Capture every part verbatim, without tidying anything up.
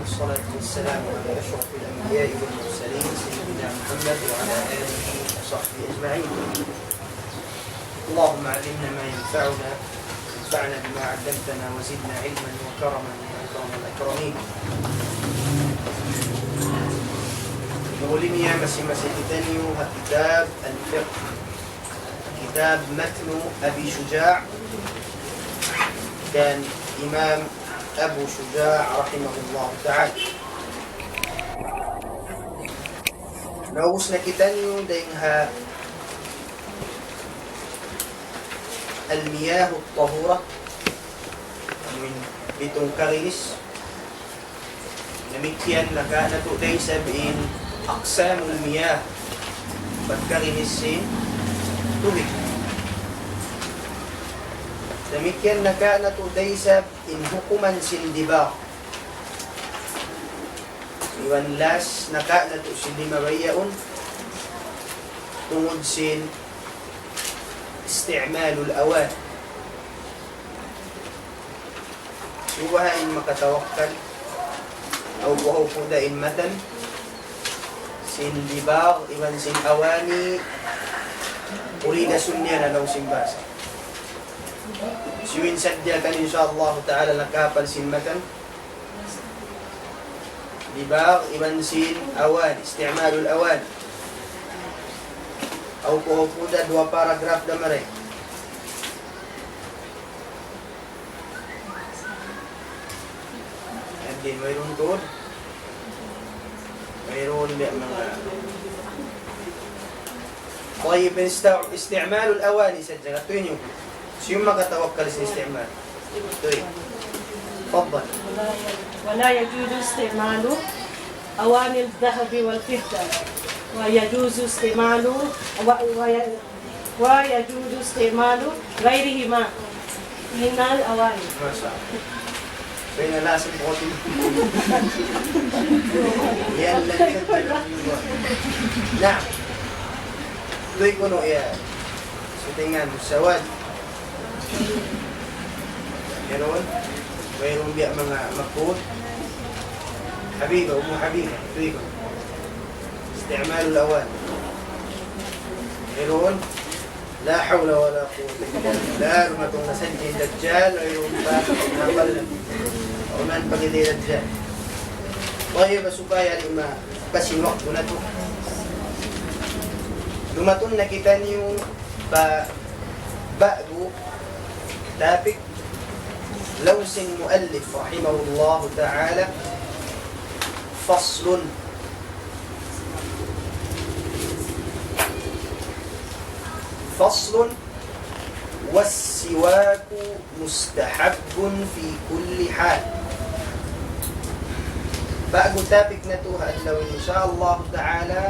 والصلاة والسلام على أشرف الأنبياء والمرسلين سيدنا محمد وعلى آله وصحبه أجمعين. اللهم علمنا ما ينفعنا، وانفعنا بما علمتنا، وزدنا علما وكرما يا أكرم الأكرمين. Mahuli niya masi-masi kitaniyu ha kitab Al-Fiqh, kitab Matnu Abi Shuja', kan Imam Abu Shuja' rahimahullah ta'ala. Naubus na kitaniyu dayn ha Al-Miyahut Tahura, amuin pitung karinis. Damikkiyan naka natu' da isab in Aqsamul Miyah, pagkarinis sin tubig. Damikkiyan naka natu' da isab in hukuman sin dibagh. Iban last naka natu' sin lima bay yaun, tungud sin isti'malul awan. Siyu baha' in makatawakkal, aw kuhaw puda in matan sin dibagh iban sin awani, uli da sunniya na laung sin bahasa. Siyu in sadja kan, insya Allah ta'ala, nakahapal sin matan dibagh iban sin awani, isti'malul awani. Aw kuhaw puda duwa paragraph da mari. Yan din, wayruun tuud. Wayruun biya' manga. Tayyib, ista-, isti'malul awani sadja, katu' niyu. Siyu makatawakkal sin isti'mal. Tuy. Tafaddal. ولا يجوز استعمال أواني الذهب والفضة، ويجوز استعمال، و-، وي-، ويجوز استعمال غيرهما من الأواني. Masha Allah. Pwede na lasim ko. Yan lang sa. Naam. Tuwi' kunu' ya. Sa tingnan, sawad. Meron? Mayroon biya' manga maf'ul? Habiba, Ummu Habiba, tuwi' kunu'. استعمال الأواني. Meron? لا حول ولا قوة إلا بالله. Dumatung na sadja in Dajjal, mayroon pa, hapal na. Unan pa kita Dajjal. Tayyib, supaya di' ma-, kasi waktu natu'. Dumatung na kitaniyu pa ba'gu topic, laung sin muallif rahimahullahu ta'ala, فصل. فصل. والسواك مستحب في كل حال. Ba'gu topic natu' ha adlaw ini, insya Allah ta'ala,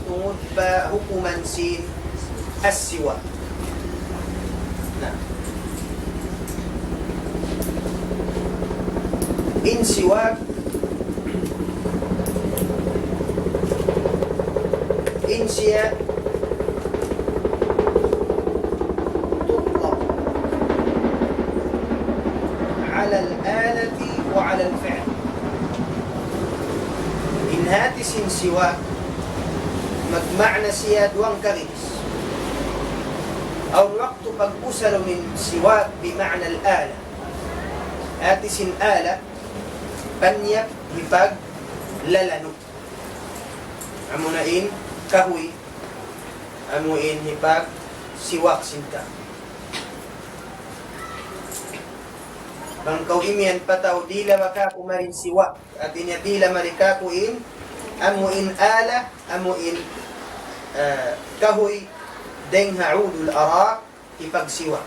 tungud pa hukuman sin as-siwak. Na. In siwak, in siya تطلق على الآلة وعلى الفعل. In hati sin siwak, magmaana siya duwang karinis. Awn waktu pag-usalun in siwak بمعنى الآلة. Hati sin ala, panyap hipaglalanu'. Amuna in kahuy, amu in hipagsiwak sin tau. Bang kaw imiyan pa tau, dila ba kāku' mari in siwak. Hati niya dila mari kāku' in, amu in ala, amu in, ah, kahuy, dayng ha udul arak, hipagsiwak.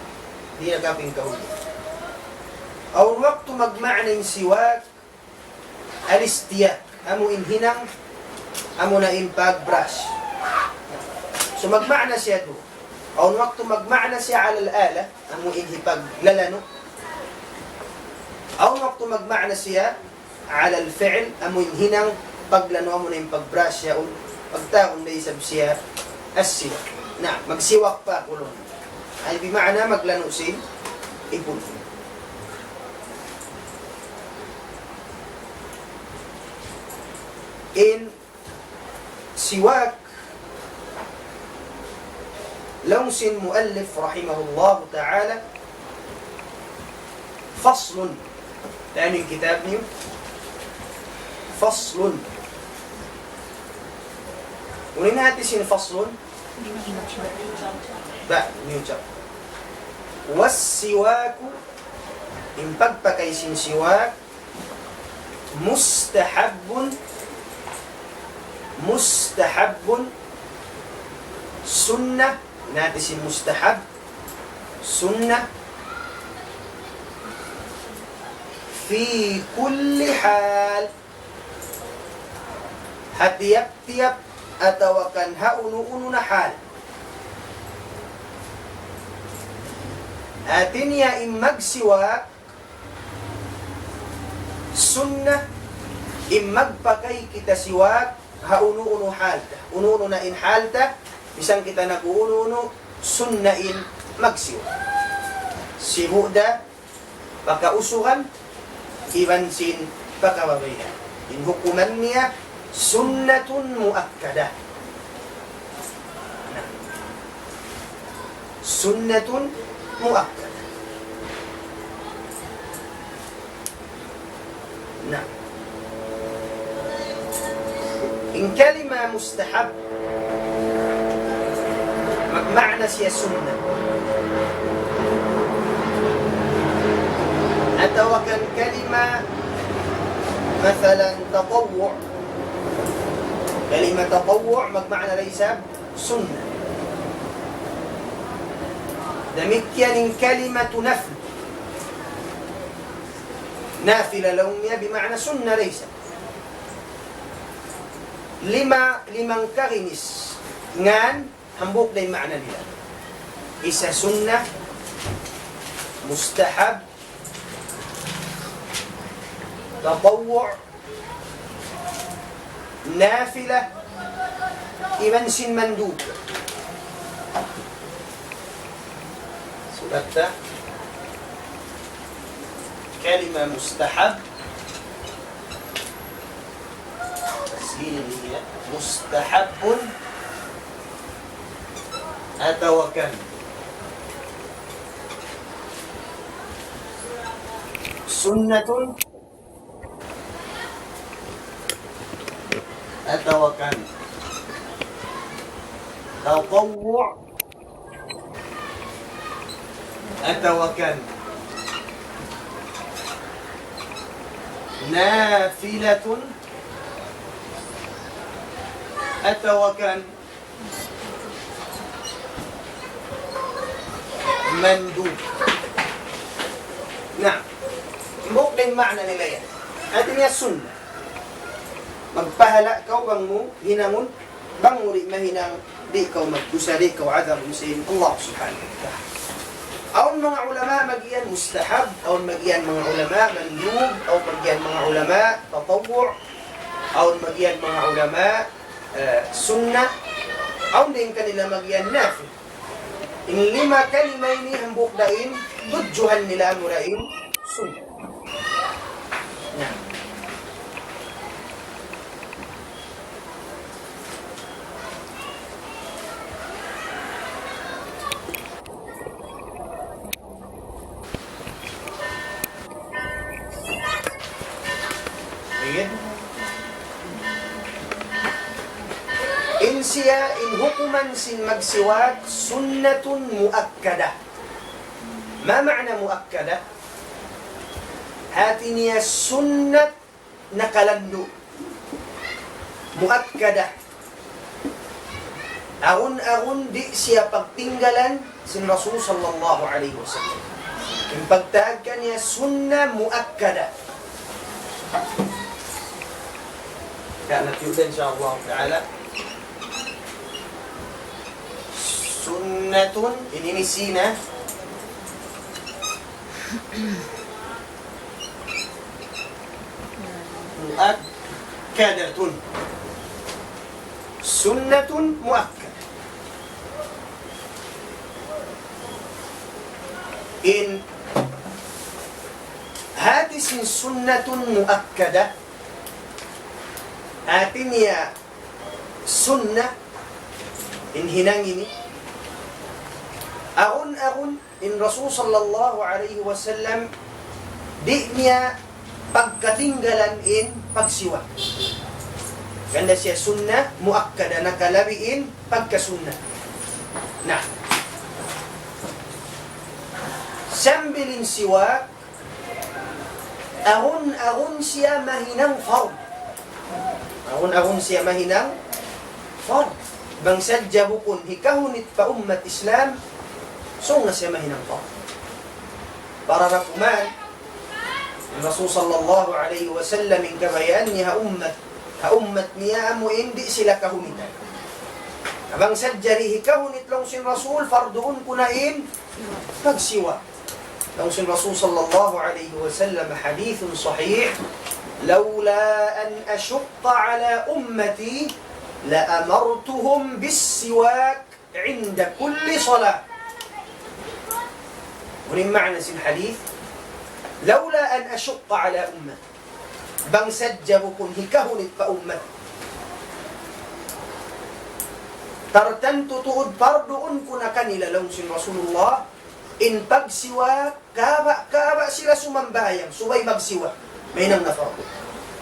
Dila kāku' in kahuy. Awn waktu magmaana in siwak, الاستياك, amu in hinang, amuna in pag-brush. So, magmaana siya duwa. Awn waktu magmaana siya على الآلة, amu in hipaglalanu'. Awn waktu magmaana siya على الفعل, amu in hinang paglanu', amuna in pag-brush yaun, pagtawagun da isab siya as-siwak. Na, magsiwak pa aku laung. Ay, بمعنى maglanu' sin ipun. In siwak, laung sin muallif rahimahullahu ta'ala, faslun. Taymaun in kitab niyu. Faslun. Unu in hati sin faslun? Ba, new chapter. Was siwaku, in pagpakay sin siwak, mustahabbun, mustahabbun, sunnah, in hati sin mustahab, sunnah, fi kulli hal, ha tiyap-tiyap atawa kan ha unu-unu na hal. Hati niya in magsiwak, sunnah, in magpakay kita siwak, ha unu-unu hal ta. Unu-unu na in hal ta, misan kita nag-unu-unu, sunnah in magsiwak. Sibu' da, pakausugan, iban sin pakababayaan. In hukuman niya, sunnatun muakkadah. Na. Sunnatun muakkadah. Na. In kalima mustahab, magmaana siya sunnah. Atawa kan kalima, masalan, tatawwu'. Kalima tatawwu', magmaana da isab sunnah. Damikkiyan in kalimatu nafl. Nafila laung niya bimaana sunnah da isab. Lima, limang kaginis ngan hambuuk da in maana nila. Isa sunnah, mustahab, tatawwu', nafila, iban sin mandub. Sulat ta. Kalima mustahab. Sini ya. Mustahabun. Atawa kan. Sunnatun. Atawa kan. Tatawwu'. Atawa kan. Nafilatun. Atawa kan. Mandub. Na, hambuuk da in maana nila yan. Hati niya sunnah. Magpahala' kaw bang mu hinangun, bang mu di' mahinang, di' kaw magdusa, di' kaw adab sin Allah Subhanahu wa Ta'ala. Awn manga ulama magiyan mustahab, awn magiyan manga ulama mandub, awn magiyan manga ulama tatawwu', awn magiyan manga ulama eh, sunnah, awn da in kanila magiyan nafil. In lima kalima ini hambuuk da in tudjuhan nila amura in sunnah. Na. Ayan. In siya, in hukuman sin magsiwak, sunnatun muakkadah. Ma ma'na muakkadah? Hati niya sunnat nakalandu'. Muakkadah. Awn-awn di' siya pagtinggalan sin Rasul sallallahu alayhi wasallam. In pagtawag kaniya sunnah muakkadah. Kaya na tuud, insya Allah ta'ala. Sunnatun, ini ni sina. Muakkadatun. Sunnatun muakkadah. In hati sin sunnatun muakkadah, Hati niya sunnat in hinang ini. Awn-awn in Rasul sallallahu alayhi wasallam di' niya pagkatinggalan in pagsiwak. Ganta' siya sunnat muakkada, nakalabi in pagkasunnat. Na, sambil in siwak, awn-awn siya mahinang fard. Awn-awn siya mahinang fard. Bang sadja bukun hikahunit pa ummat Islam, sung na siya mahinang fard. Para dakuman, in Rasul sallallahu alayhi wasallam in kabayaan niya ha ummat, ha ummat niya amu in di' sila kahunitan. Bang sadja di' hikahunit laung sin Rasul, farduun ku na in pagsiwak. Laung sin Rasul sallallahu alayhi wasallam, hadithun sahih, لولا أن أشق على أمتي لأمرتهم بالسواك عند كل صلاة. Unu in maana sin hadith? لولا أن أشق على أمتي. Bang sadja bukun hikahunit pa ummat, tartantu tuud parduun ku na kanila, laung sin Rasulullah, in pagsiwak, kaba'-kaba' sila sumambahayang, subay magsiwak. Mahinang na fardu.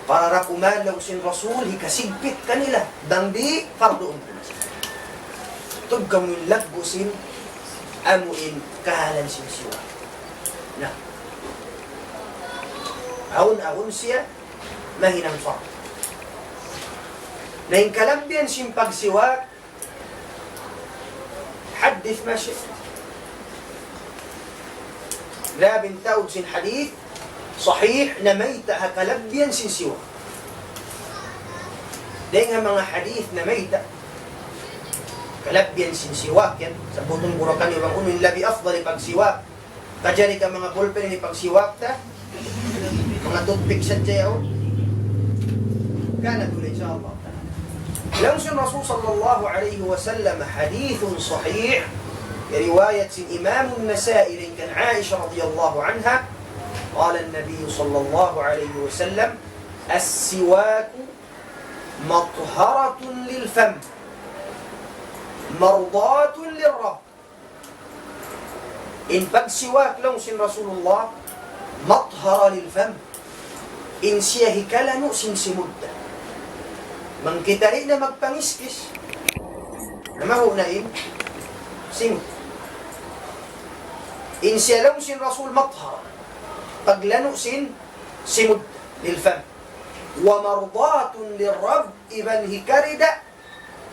Para kuman laung sin Rasul, hikasigpit kanila, bang di', farduun ku na. Tuud kamu in laggu' sin, amu in kahalan sin siwak. Na, awn-awn siya mahinang fardu. Na in kalabihan sin pagsiwak, hadith ma siya. Labi in taud sin hadith sahih namayta' ha kalabihan sin siwak. Dayn ha manga hadith namayta' kalabihan sin siwak yan. Sabbutun ku ra kaniyu bang unu in labi afdal pagsiwak. Kajari ka manga ballpen ini pagsiwak ta. Manga toothpick sadja yaun. Kana tuud, insya Allah. Laung sin Rasul sallallahu alayhi wasallam, hadithun sahih, riwayat sin Imam An-Nasa'i dayn kan Aisha radiyallahu anha, قال النبي صلى الله عليه وسلم: السواك مطهرة للفم مرضاة للرب. In pagsiwak laung sin Rasulullah, مطهرة للفم. In siya hikalanu' sin simud ta. Bang kita di' na magpangiskis, na mahu' na in simud. In siya laung sin Rasul مطهرة. Paglanu' sin simud ta, للفم. ومرضاة للرب, iban hikarida'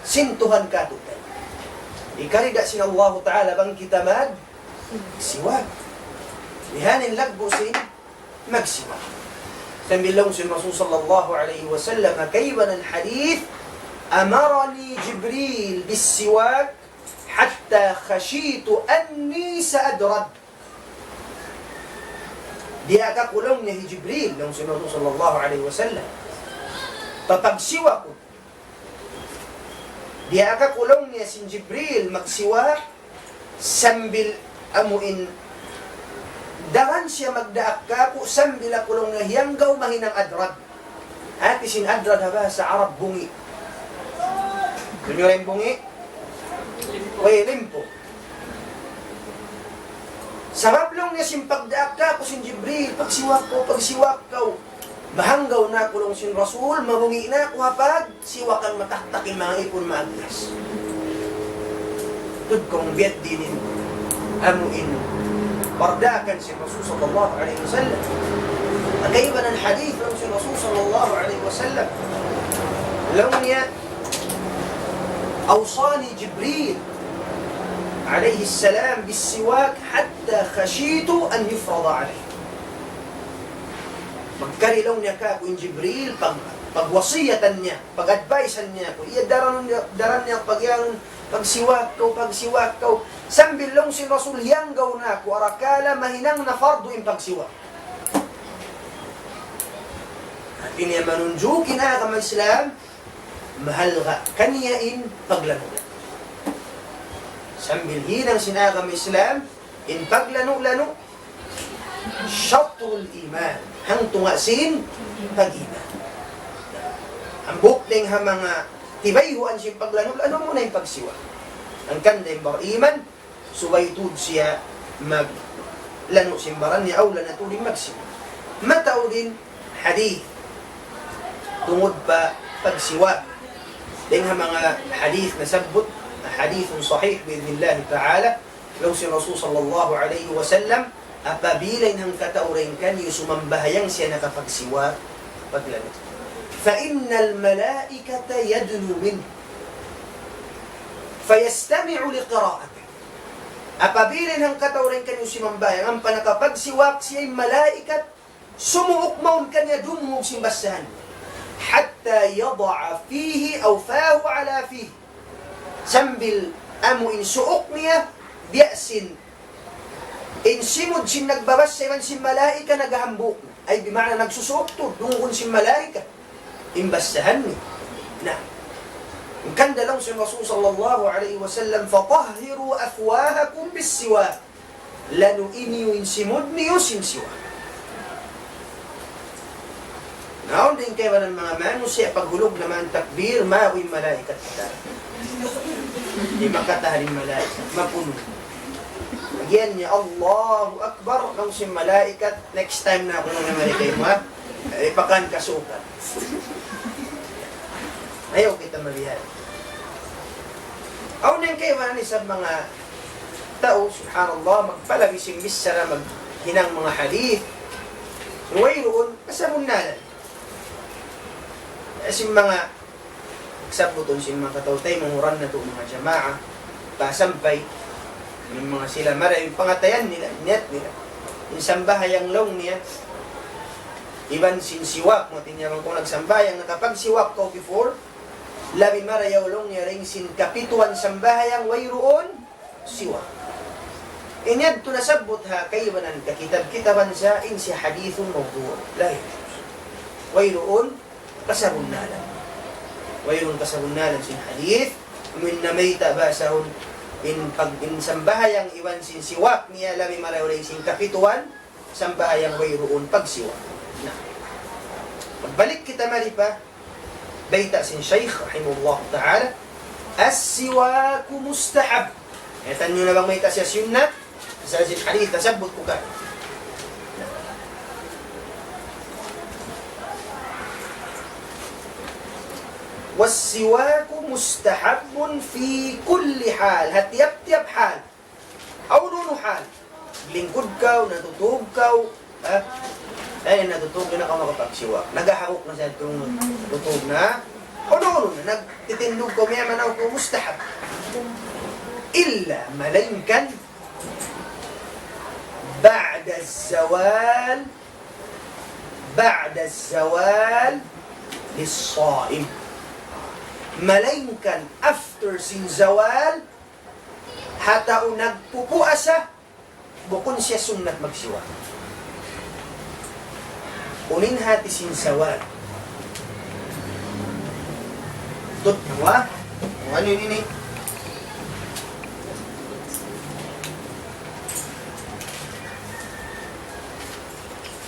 sin Tuhan katu' taniyu. Hikarida' sin Allahu Ta'ala bang kita magsiwak. Bihaini in laggu' sin magsiwak. Sambil laung sin Rasul sallallahu alayhi wasallam, kaibanan hadith, أمرني جبريل بالسواك حتى خشيت أني سأدرد. Diyaak aku laung niya hi Jibril, laung sin Rasul sallallahu alayhi wasallam, pa pagsiwak ku. Diyaak aku laung niya sin Jibril magsiwak sambil amu in daran siya magdaak kāku' sambil aku laung niya hiyanggaw mahinang adrad. Hati sin adrad ha bahasa Arab bungi'. Dunyo rin bungi'? Way limpo. Sabab laung niya sin pagdaak kāku' sin Jibril, pagsiwak kaw, pagsiwak kaw. Mahanggaw na aku laung sin Rasul, mabungi' na aku ha pagsiwakan mataktak in manga ipun maagkas. Tuud kaw biya' diin in amu in pardaakan sin Rasul sallallahu alayhi wasallam. Kaibanan hadith laung sin Rasul sallallahu alayhi wasallam. Laung niya, أوصاني جبريل عليه السلام بالسواك حتى خشيت أن يفرض علي. Magkari laung niya kāku' in Jibril, pag, pagwasiyatan niya, pag-advisean niya aku. Iya daran niya, daran niya pagyanun, pagsiwak kaw, pagsiwak kaw. Sambil laung sin Rasul, hiyanggaw na aku, arakala' mahinang na fardu in pagsiwak. Hati niya manunjuki in agama Islam, mahalga' kaniya in paglanu'-lanu'. Sambil hinang sin agama Islam, in paglanu'-lanu', شطر الإيمان, hangtunga' sin pag-iman. Hambuuk dayn ha manga tibayhuan sin paglanu'-lanu' muna in pagsiwak. Hangkan da in bariman, subay tuud siya maglanu' sin baran niya, awla na tuud in magsiwak. Mataud in hadith tungud pa pagsiwak. Dayn ha manga hadith nasabbut, حديث صحيح بإذن الله تعالى, laung sin Rasul sallallahu alayhi wasallam, apabila in hangkatau dayn kaniyu sumambahayang siya nakapagsiwak, paglanu', فإن الملائكة يدنو منه فيستمع لقراءته. Apabila in hangkatau dayn kaniyu sumambahayang, ampa nakapagsiwak siya, in malaikat sumuuk mawn kaniya dumungug sin basahan. حتى يضع فيه أو فاه على فيه. Sambil amu in suuk niya, biya' sin in simud sin nagbabasa iban sin malaikat naghahambuuk. Ay, bima'na nagsusuuk tuud, dungugun sin malaikat in basahan niya. Na, hangkan da laung sin Rasul sallallahu alayhi wasallam, فطهروا أفواهكم بالسواك. Lanu'i niyu in simud niyu sin siwak. Na, awn da in kaibanan manga manusiya', paghulug na man takbir, mawi' malaikat kita. Di' makatahan in malaikat, mapunu'. Lagihan niya, "Allahu Akbar," laung sin malaikat, "Next time na aku na naman kaymu, ha? Eh, pakan kasukan." Ayaw kita malihat. Awn da in kaibanan isab manga tau, subhanallah, magpalabis in bichara, maghinang manga hadith. Wayruun kasabunnalan. Sin manga sabbutun sin manga kataw-taymanghuran natu', manga jamaa, pasampay, in manga sila marayaw in pangatayan nila, niyat nila. In sambahayang laung niya, iban sin siwak, mati niya bang kaw nagsambahayang, nakapagsiwak kaw before, labi marayaw laung niya dayn sin kapituan sambahayang wayruun siwak. Ini yadtu nasabbut ha kaibanan kakitab-kitaban sa in siya hadithun mawdu'. La yajuz. Wayruun kasabunnalan. Wayruun kasabunnalan sin hadith. Amu in namayta' bahasahun in pag-, in sambahayang iban sin siwak niya labi marayaw dayn sin kapituan sambahayang wayruun pagsiwak. Na. Magbalik kita mari pa bayta' sin Shaykh rahimahullah ta'ala, "السواك مستحب." Kaytan niyu na bang mayta' siya sunnat? Sa sin hadith, nasabbut ku ka. "والسواك مستحب في كل حال." Ha tiyap-tiyap hal. Awn unu hal. Lingkud kaw, natutug kaw, ha? Eh, natutug na kaw makapagsiwak. Nagahaguk na sa yadtu, natutug na. Unu-unu na, nagtitindug kaw, miyamanaw kaw, mustahab. Illa, malaingkan, بعد الزوال، بعد الزوال للصائم. Malaingkan after sin zawal, ha tau nagpupuasa, bukun siya sunnat magsiwak. Unu in hati sin zawal? Tut, wa? Unu ini?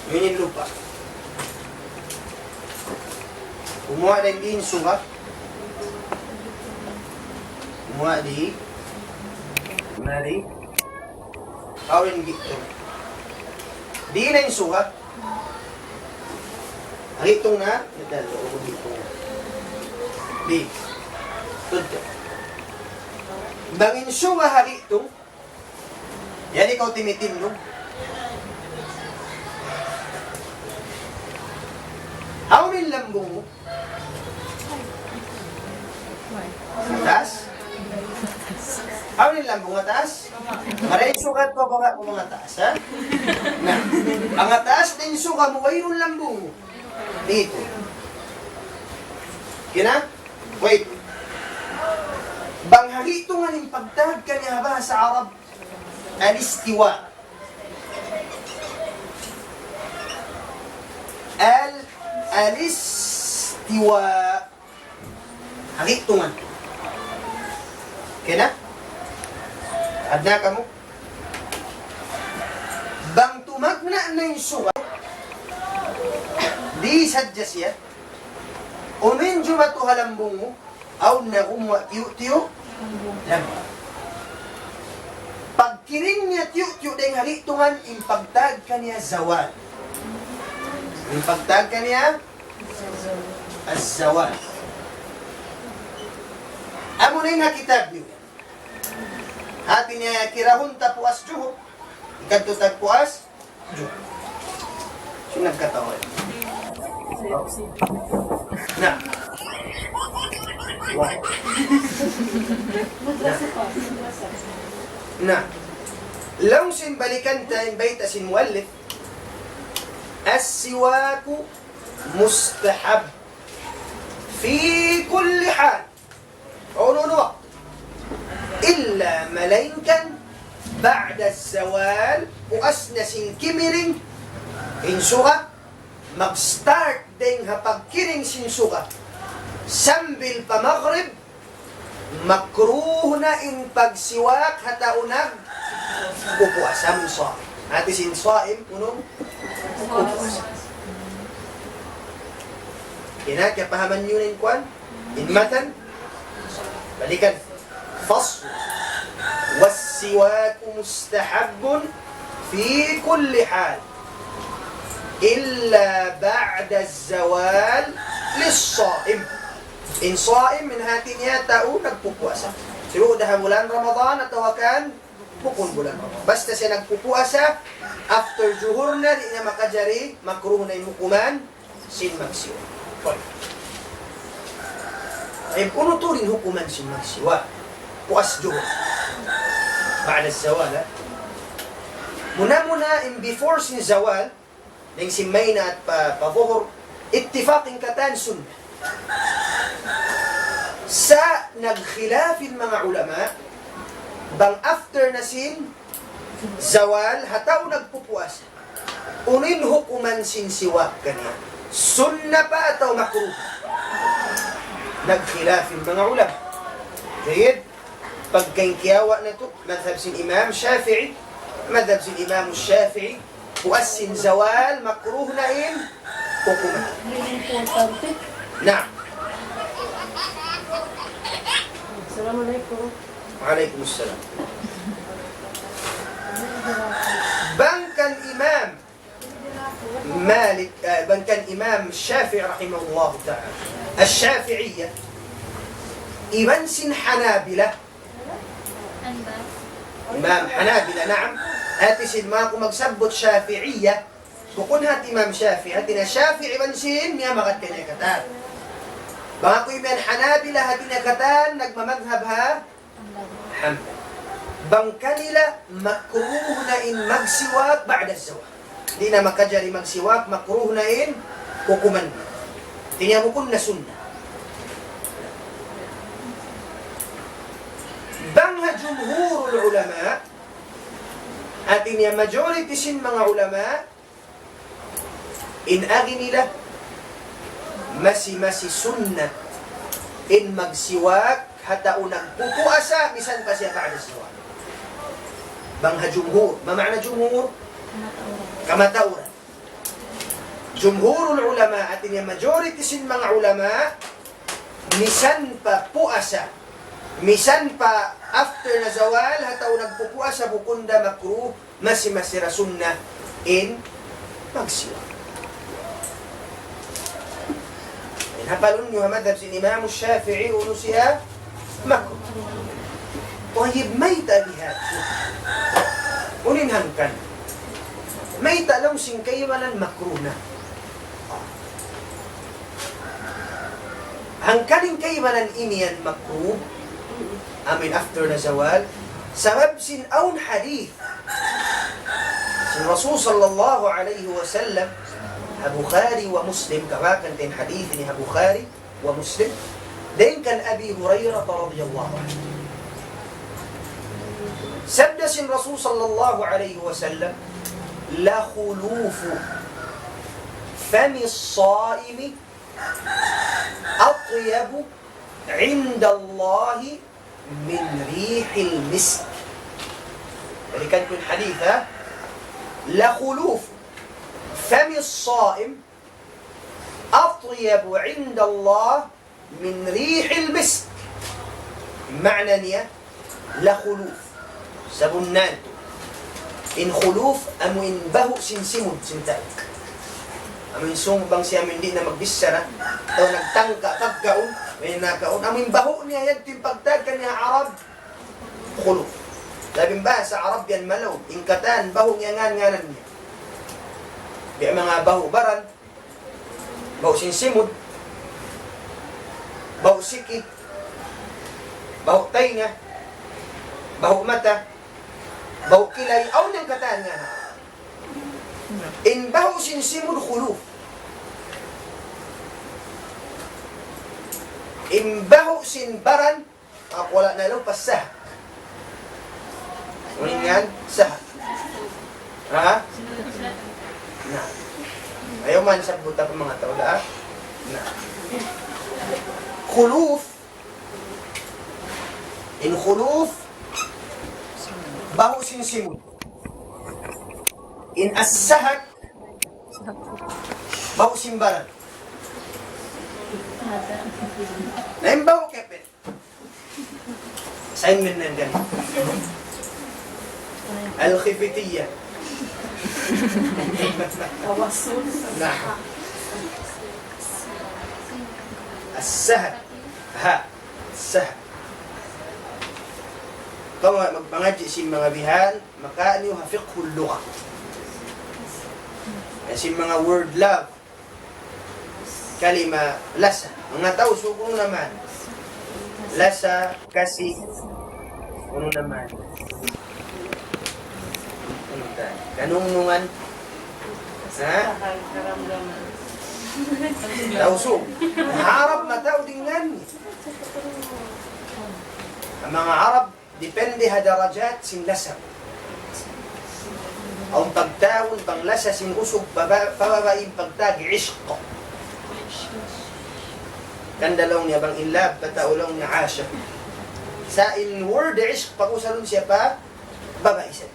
Unu in lupa'? Kumuha' da in suga. Kumuha' di. Mari. Awn in gitung. Di na in suga. Ang gitung na. Ito, gitung. Di. Tudto. Bang in suga ha gitung. Yan ikaw timitindug. Hawnu in lambung mu? Mataas? Hawnu in lambung? Mataas? Marayaw in suga ku, baba' ku, mataas, ha? Na, mataas in suga mu, wayruun lambung mu. Dito. Kina? Wait. Bang ha gitungan in pagtawag kaniya ha bahasa Arab, الاستواء. Al-, الاستواء. Ha gitungan. Okay na? Adna kamu? Bang tumagna' na in suga, di sadja siya. Unu in jumatu ha lambung mu? Awn na gumuwa' tiyu'-tiyu' lambung. Pagkiring niya tiyu'-tiyu' dayng ha ditungan, in pagtawag kaniya zawal. In pagtawag kaniya az-zawal. Amu na in ha kitab niyu. Hati niya kirahun ta puas juhur. Ikadtu ta puas juhur. Sino nagkatawa? Na. Wow. Na. Na. Laung sin balikan ta in bayta' sin muallif. السواك مستحب في كل حال. Unu-unu waktu. إلا, malaingkan, بعد الزوال, puas na sin kimiring in suga, mag-start dayng ha pagkiring sin suga sambil pa Maghrib, makruh na in pagsiwak ha tau nagpupuasa, amun sa'im. Hati sin sa'im, unu? Puasa. Kina, kiyapahaman niyu na in kuwan? In matan? Balikan. فصل. والسواك مستحب في كل حال إلا بعد الزوال للصائم. In sa'im, in hati niya tau nagpupuasa. Sibu' da ha bulan Ramadan atawa kan bukun bulan Ramadan. Basta siya nagpupuasa, after juhur na, di' na makajari, makruh na in hukuman sin magsiwak. Tayyib, unu tuud in hukuman sin magsiwak? Puas juhur. بعد الزوال, ha? Muna-muna in before sin zawal, dayng sin maynaat pa, pa juhur, ittifaq in katan sunnat. Sa' nagkhilaf in manga ulama, bang after na sin zawal, ha tau nagpupuasa, unu in hukuman sin siwak kaniya? Sunnat pa atawa makruh? Nagkhilaf in manga ulama. Tayyib, pagka in kiyawa' natu', madhab sin Imam Shafi'i, madhab sin Imam Shafi'i, puas sin zawal, makruh na in hukuman. Importante. Naam. Assalamualaikum. Waalaikumsalam. Bang kan Imam Malik, eh, bang kan Imam Shafi'i rahimahullahu ta'ala. Ash-Shafi'iyya. Iban sin Hanabila. Imam Hanabila, naam. Hati sin manga kumagsabut Shafi'iyya. Bukun hati Imam Shafi'i, hati na Shafi'i iban sin miyamagad kaniya katan. Bang aku iban Hanabila, hati niya katan, nagmamadhab ha Hanbali. Bang kanila, makruh na in magsiwak ba'da zawal. Di' na makajari magsiwak, makruh na in hukuman. Hati niya bukun na sunnat. Bang ha jumhurul ulama, hati niya majority sin manga ulama, in agi nila, masi-masi sunnat in magsiwak ha tau nagpupuasa, misan pa siya ba'da zawal. Bang ha jumhur, ma ma'na jumhur? Kamatauran. Jumhurul ulama, hati niya majority sin manga ulama, misan pa puasa, misan pa after na zawal, ha tau nagpupuasa, bukun da makruh, masi-masi da sunnat in magsiwak. In hapalun niyu ha madhab sin Imam Shafi'i, unu siya? Makruh. Tayyib, mayta' bihadtu? Unu in hangkan? Mayta' laung sin kaibanan makruh na? Hangkan in kaibanan ini yan makruh, amuin after na zawal, sabab sin awn hadith sin Rasul sallallahu alayhi wasallam, ha Bukhari wa Muslim, kabakan ta in hadith ini ha Bukhari wa Muslim, dayn kan Abi Hurairah radiyallahu anhu. Sabda sin Rasul sallallahu alayhi wasallam, لخلوف فم الصائم أطيب عند الله من ريح المسك. Balikan ku in hadith, ha? لخلوف فم الصائم أطيب عند الله من ريح المسك. Maana niya, la khuluf. Sabunnal tuud. In khuluf, amu in bahu' sin simud, sin tau. Amu in sung bang siya amu in di' na magbichara, atawa nagtangka pagkaun, way na kaun. Amu in bahu' niya yan, in pagtawag kaniya Arab, khuluf. Labi in bahasa Arab yan malaw', in katan, bahu' niya ngan-nganan niya. Biya' manga bahu' baran, bahu' sin simud, bahu' siki, bahu' taynga, bahu' mata, bahu' kilay, awn yan katan ngan. In bahu' sin simud khuluf. In bahu' sin baran, aku wala' na lupa sahak. Unu in ngan? Sahak. Ha? Na. Ayaw man sabuta pa manga tau da. Na. Khuluf. In khuluf, bahu' sin simud. In as-sahak, bahu' sin baran. Na in bahu' kepet. Assignment na yan. Al-Khifitiyya. Tawassul. Naam. As-sahak. Ha. Sahak. Kamu magpangadji' sin manga bihan, makaanu ha fiqhul lugha. Sin manga word love. Kalima lasa. Manga Tausug, unu na man? Lasa, kasi, unu na man? Unu ta? Kanungnungan? Ha? Tausug. Arab mataud in ngan. Manga Arab, depende ha darajat sin lasa. Awn pagtawagun bang lasa sin usug pa ba-, pa babai in pagtawag ishq. Hangkan da laung niya bang in love, pa tau laung niya ashiq. Sa' in word ishq, pag-usalun siya pa babai sadja.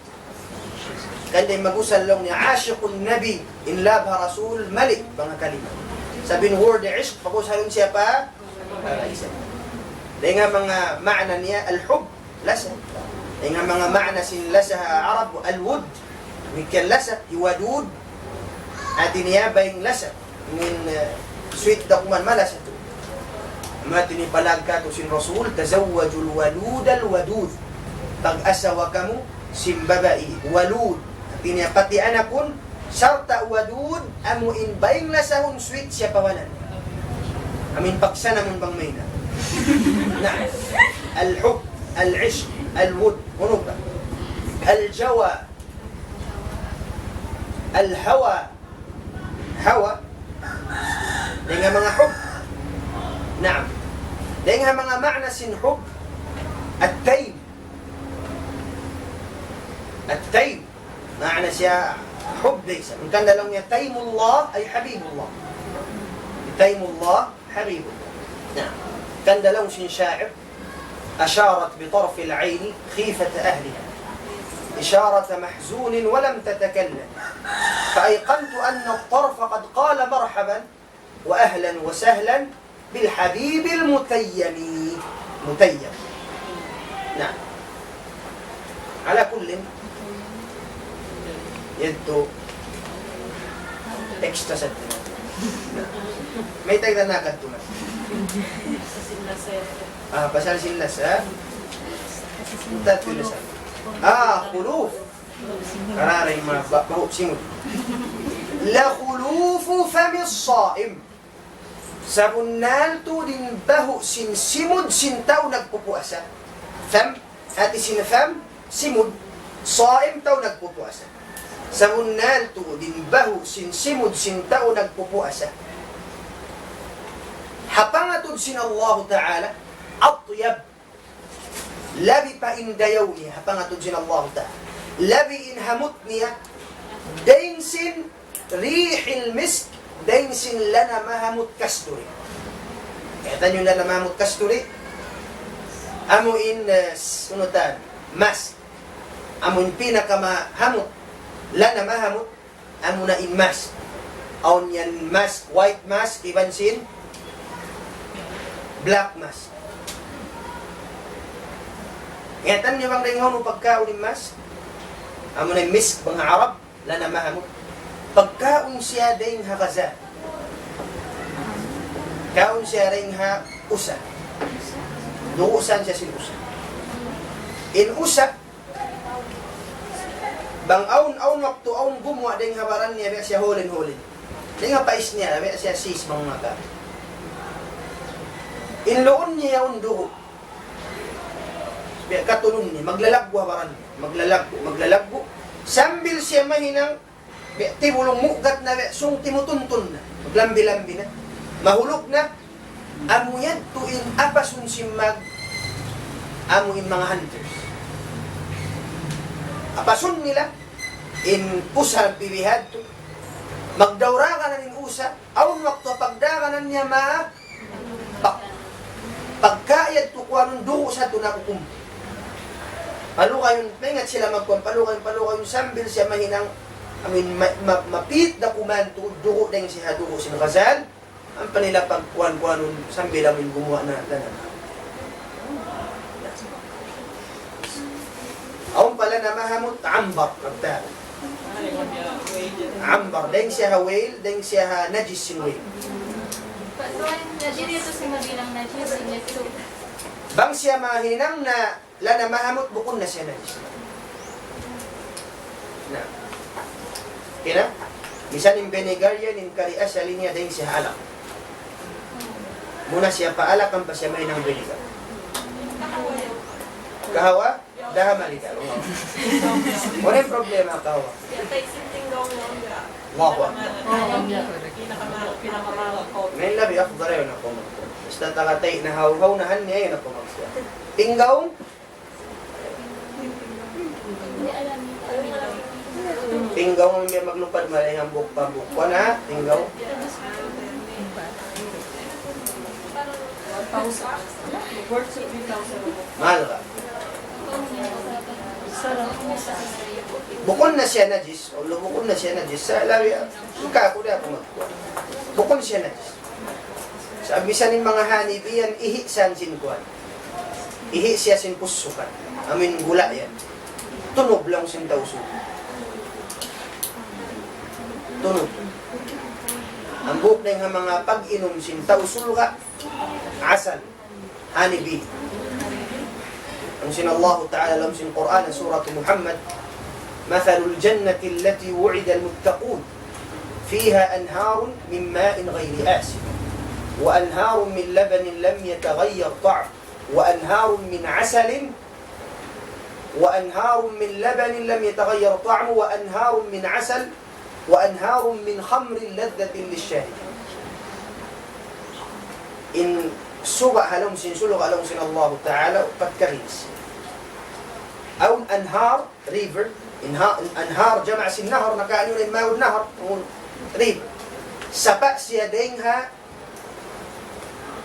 Hangkan da in mag-usal laung niya ashiqun nabi, in love ha Rasul, mali, bang ha kalima. Sabab in word ishq, pag-usalun siya pa Dayn ha manga maana niya al-hubb, lasa. Dayn ha manga maana sin lasa ha Arab, al-wudd. Damikkiyan lasa, hi wadud. Hati niya bayng lasa. Min, eh, sweet da kuman, malasa tuud. Amu hati niya palag katu' sin Rasul, "Tazawwajul walud al-wadud." Pag-asawa kamu sin babai walud. Hati niya pati anakun, sarta' wadud, amu in bayng lasahun sweet siya pa wanan. Amu in pagsanamun bang mayna. Na, al-hub, al-ishq, al-wud, unu pa? Al-jawa, al-hawa, hawa. Dayn ha manga hub. Naam. Dayn ha manga maana sin hub, at-taym. At-taym. Maana siya hub da isab. Hangkan da laung niya Taymullah ay Habibullah. Taymullah Habibullah. Na. Hangkan da laung sin sha'ir, "أشارت بطرف العين خيفة أهلها إشارة محزون ولم تتكلم فأيقنت أن الطرف قد قال مرحبا وأهلا وسهلا بالحبيب المتيم." Mutayyam. Na. Ala kullin. Yadtu. Extra sa. Na. Mayta' kita nakadtu na? Ah, pasal sin lasa. Tatlu lasa. Ah, khuluf. Karari ma ba-, bahu' simud. لخلوف فم الصائم. Sabunnal tuud in bahu' sin simud sin tau nagpupuasa. Fam, hati sin fam, simud, saim, tau nagpupuasa. Sabunnal tuud in bahu' sin simud sin tau nagpupuasa. Ha pangatud sin Allahu Ta'ala, atyab. Labi pa in dayaw niya, ha pangatud sin Allahu Ta'ala. Labi in hamut niya, dayn sin rihil misk, dayn sin lana mahamut kasturi. Kaya tanyo lana mahamut kasturi, amu in, eh, s-, unu tan, musk. Amu in pinakamahamut, lana mahamut, amuna in musk. Awn yan mask, white mask, iban sin black mask. Ngatan niyu bang dayn ha unu pagkaun in mask? Amu na in misk bang ha Arab, lana mahamut. Pagkaun siya dayn ha ghazal. Kaun siya dayn ha usa. Dugusan siya sin usa. In usa, bang awn, awn waktu, awn gumuwa' dayn ha baran niya, biya' siya hulin-hulin. Dayn ha pais niya, biya' siya sis, manga ka. In luun niya yaun dugu'. Biya' katulun niya, maglalaggu' ha baran niya. Maglalaggu', maglalaggu'. Sambil siya mahinang, biya' tibulung mugat na, biya' sung timutuntun na. Maglambi-lambi na. Mahulug na. Amu yadtu in apasun sin mag, amu in manga hunters. Apasun nila, in usa bibihadtu. Magdauraganan in usa, awn waktu pagdaganan niya ma, pag, pagka yadtu kuwanun dugu' sa tu nakukum. Palugayun, maingat sila magkuwan, palugayun, palugayun, sambil siya mahinang, I mean, ma, ma, mapit da kuman tu, dugu' dayn siya dugu' sin ghazal, ampa nila pagkuwan-kuwanun sambil amin gumuwa' na, na, na. Awn pala na mahamut, ambar, magtahan. Ambar, dayn siya ha whale, dayn siya ha najis sin whale. Pagkuwan, najis ito sa mabilang najis, sin ito. Bang siya mahinang na lana mahamut, bukun na siya najis. Na. Kina? Misan in vinegar yan, in kari asal niya, dayn siya ha alak. Muna siya pa alak, ampa siya mahinang vinegar. Kahawa? Daha maligal. Wala' in problema, kahawa. Allahu Akbar. Na in labi afdal, ayaw na kamu. Basta taga tay na hawhaw na han niya, ayaw na kamu. Pinggaw? Pinggaw, amu in biya' maglupad, malay hambuuk pa hambuuk. Kuwan na, pinggaw. Mahal ka. Bukun na siya najis. Although bukun na siya najis. Sa' labi, ah, maka aku di' aku magkuwan. Bukun siya najis. Sa' misan in manga Hanafi yan, ihi' san sin kuwan. Ihi' siya sin pusukan. Amu in gula' yan. Tunub laung sin Tau Sulu. Tunub. Hambuuk dayn ha manga pag-inum sin Tau Sulu ka, asal. Hanafi. Laung sin Allahu Ta'ala, laung sin Qur'an, Surah Muhammad, مثل الجنة التي وعد المتقون فيها أنهار من ماء غير آسن وأنهار من لبن لم يتغير طعمه وأنهار من عسل وأنهار من لبن لم يتغير طعمه وأنهار من عسل وأنهار من خمر لذة للشاربين. In suba' ha lawm sin sulga' ha lawm sin Allahu Ta'ala, upat karinis. Awn anhar, river, inha-, anhar, jama' sin nahar, nakaanu na in mawn nahar, awn river. Sapa' siya dayn ha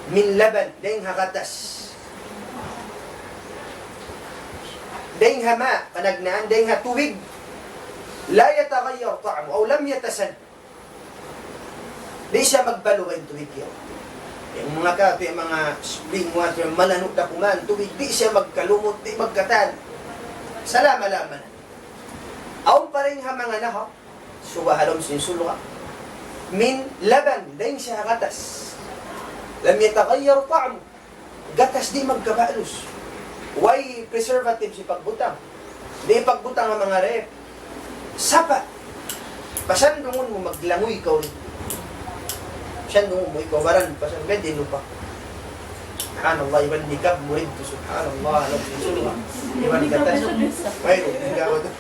من لبن, dayn ha gatas. Dayn ha ma', panagnaan, dayn ha tubig. لا يتغير طعمه أو لم يتسن. Di' siya magbalu in tubig yan. Yung mga kape, mga spring water, malanu' da kuman, tubig, di' siya magkalumut, di' magkatan. Salama-lama na. Awn pa dayn ha manga nahar, suba' ha lawm sin sulga'. من لبن, dayn siya ha gatas. لم يتغير طعمه. Gatas di' magkabalus. Way preservatives ipagbutang. Di' ipagbutang ha manga ref. Sapa'. Pasandungun mu maglanguy kaw rin. Pasandungun mu ikaw baran, pasal-, pwede lupa. Subhanallah, iban nikab murid tu, subhanallah, alam ni sulga'. Iban gatas. Way, ikaw tu.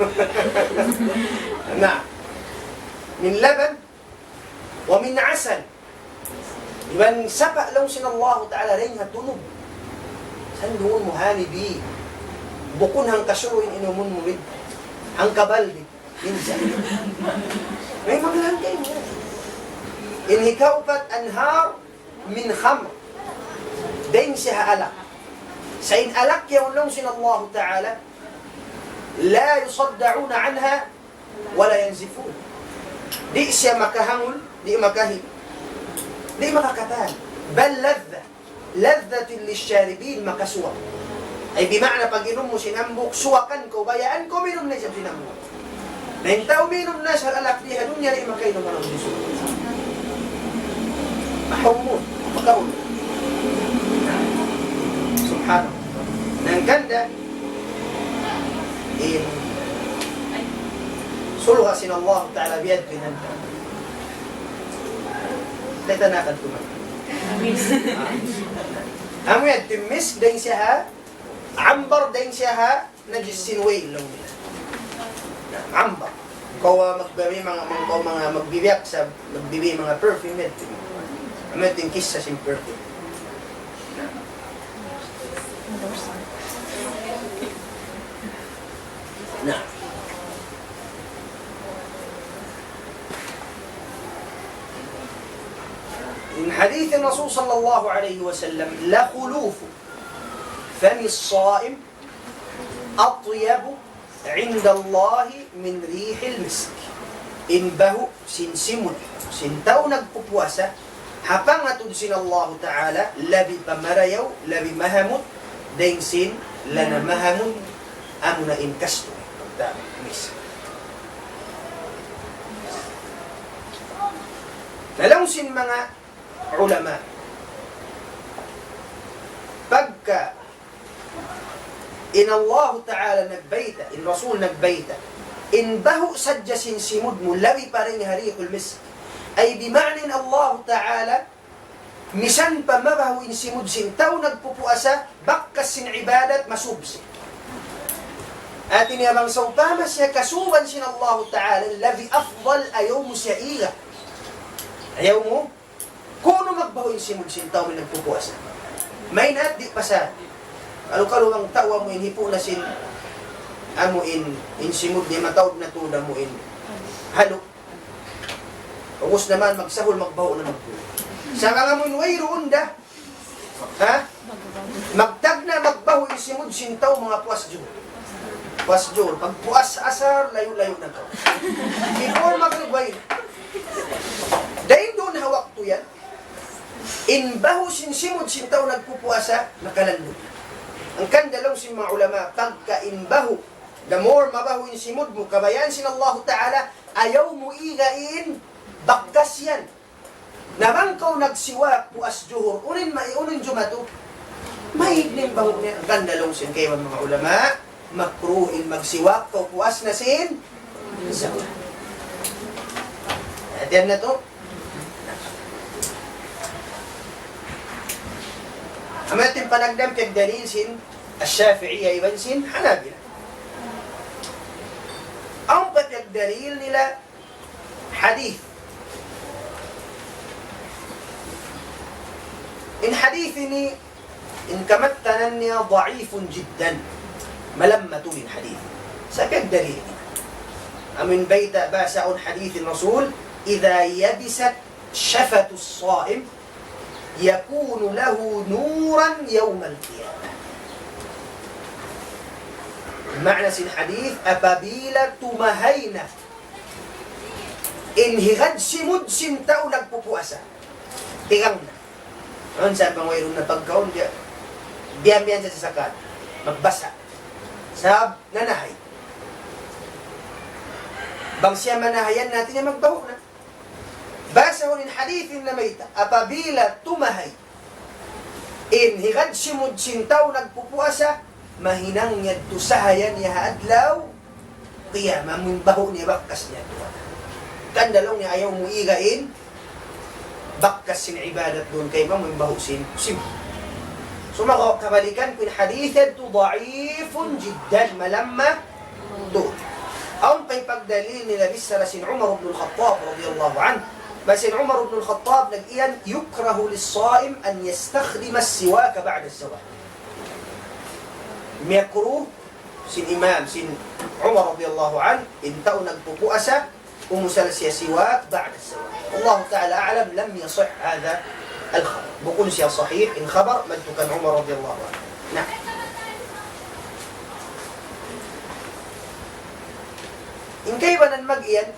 Na. من لبن ومن عسل. Iban sapa' laung sin Allahu Ta'ala dayn ha tunub. Sandungun mu Hanafi. Bukun hangkasuru' in inumun mu rin. Hangkabaldi. Minsan. Way maglangkay mu. In hikaupat أنهار من خمر. Dayn siya ha alak. Sa' in alak yaun laung sin Allahu Ta'ala, لا يصدعون عنها ولا ينزفون. Di' siya makahangul, di' makahi-, di' makakatan. بل لذة، لذة للشاربين, makasuwak. Ay, bima'na pag-inum mu sin hambuuk, suwakan kaw, bayaan kaw minum na isab sin hambuuk. Na in tau minum na isab alak di ha dunya, di' makainum alam di suwak. Mahumud, makaun. Subhanallah. Hangkan da, in surga' sin Allah Ta'ala biya' diin hangkan. Taytanakan ku man. Amu yan, in misk dayn siya ha, ambar dayn siya ha, najis sin wayl laung nila. Na, ambar. Kaw, ah, magbibī manga, manga, kaw manga magbibiyak sa, magbibī manga perfume yan. Amu yan in kissa sin perfume. Na. In hadith Rasul sallallahu alayhi wasallam, لخلوف فم الصائم أطيب عند الله من ريح المسك. In bahu' sin simud sin tau nagpupuasa, ha pangatud sin Allahu Ta'ala, labi pa marayaw, labi mahamut, dayn sin lana mahamut, amuna in kasturi. Misk. Na laung sin manga ulama, pagka in Allahu Ta'ala nagbayta', in Rasul nagbayta', in bahu' sadja sin simud mu labi pa dayn ha rihul misk. Ay bima'na in Allahu Ta'ala, misan pa mabahu' in simud sin tau nagpupuasa, bakas sin ibadat masub siya. Hāti niya bang sawpama siya kasuban sin Allahu Ta'ala, labi afdal ayaw mu siya iga. Ayaw mu kunu' magbahu' in simud sin tau nagpupuasa. Maynat di' pasal. Kalu-kalu bang tau amu in hipu' na sin, amu in, in simud niya mataud na tuud amu in halu'. Ubus na man magsahul, magbahu' na magbahu'. Sa' bang amu in wayruun da. Ha? Magtagna', magbahu' in simud sin tau manga puas juhur. Puas juhur. Pagpuas asar, layu'-layu' na kaw. Before magrib way. Dayn duun ha waktu yan, in bahu' sin simud sin tau nagpupuasa, nakalandu'. Hangkan da laung sin manga ulama, pagka in bahu', the more mabahu' in simud mu, kabayaan sin Allahu Ta'ala, ayaw mu iga in bakas yan. Na bang kaw nagsiwak puas juhur, unu in ma-, unu in jumatu? Maig na in bahu' niya. Hangkan da laung sin kaibanan manga ulama, makruh in magsiwak kaw puas na sin zawal. Hātihan natu'? Amu yan in panagnaan, piyagdalil sin Ash-Shafi'iyya iban sin Hanabila. Awn pa piyagdalil nila hadith. In hadith ini, in kamattanan niya ضعيف جدا. Malamma tuud in hadith. Sa' piyagdalil ini. Amu in bayta' bahasa awn hadith in Rasul, إذا يبست شفة الصائم يكون له نورا يوم القيامة. Maana sin hadith, apabila tumahay na in higad simud sin tau nagpupuasa. Tigang na. Awn sa' bang wayruun na pagkaun, biya', biya', biya' sa sakat. Magbasa. Sabab nanahay. Bang siya manahayan, hāti niya magbahu' na. Basahun in hadith ini namayta', apabila tumahay in higad simud sin tau nagpupuasa, mahinang yadtu sahaya niya ha adlaw qiyamah, amu in bahu' niya bakas niya tuud. Hangkan da laung niya ayaw mu iga in bakas sin ibadat duun kaymu, amu in bahu' sin, sin. Sumagawa' kabalikan ku in hadith yadtu ضعيف جدا, malamma tuud. Awn pa hipagdalil nila bichara sin Umar ibn al-Khattab radiyallahu anhu. Bang sin Umar ibn al-Khattab nag-iyan, يكره للصائم أن يستخدم السواك بعد الزوال. Miyakruh sin imam, sin Umar radiyallahu anhu, in tau nagpupuasa, umusal siya siwak بعد الزوال. والله تعالى أعلم، لم يصح هذا الخبر. Bukun siya sahih in khabar madtu kan Umar radiyallahu anhu. Na. In kaibanan mag-iyan,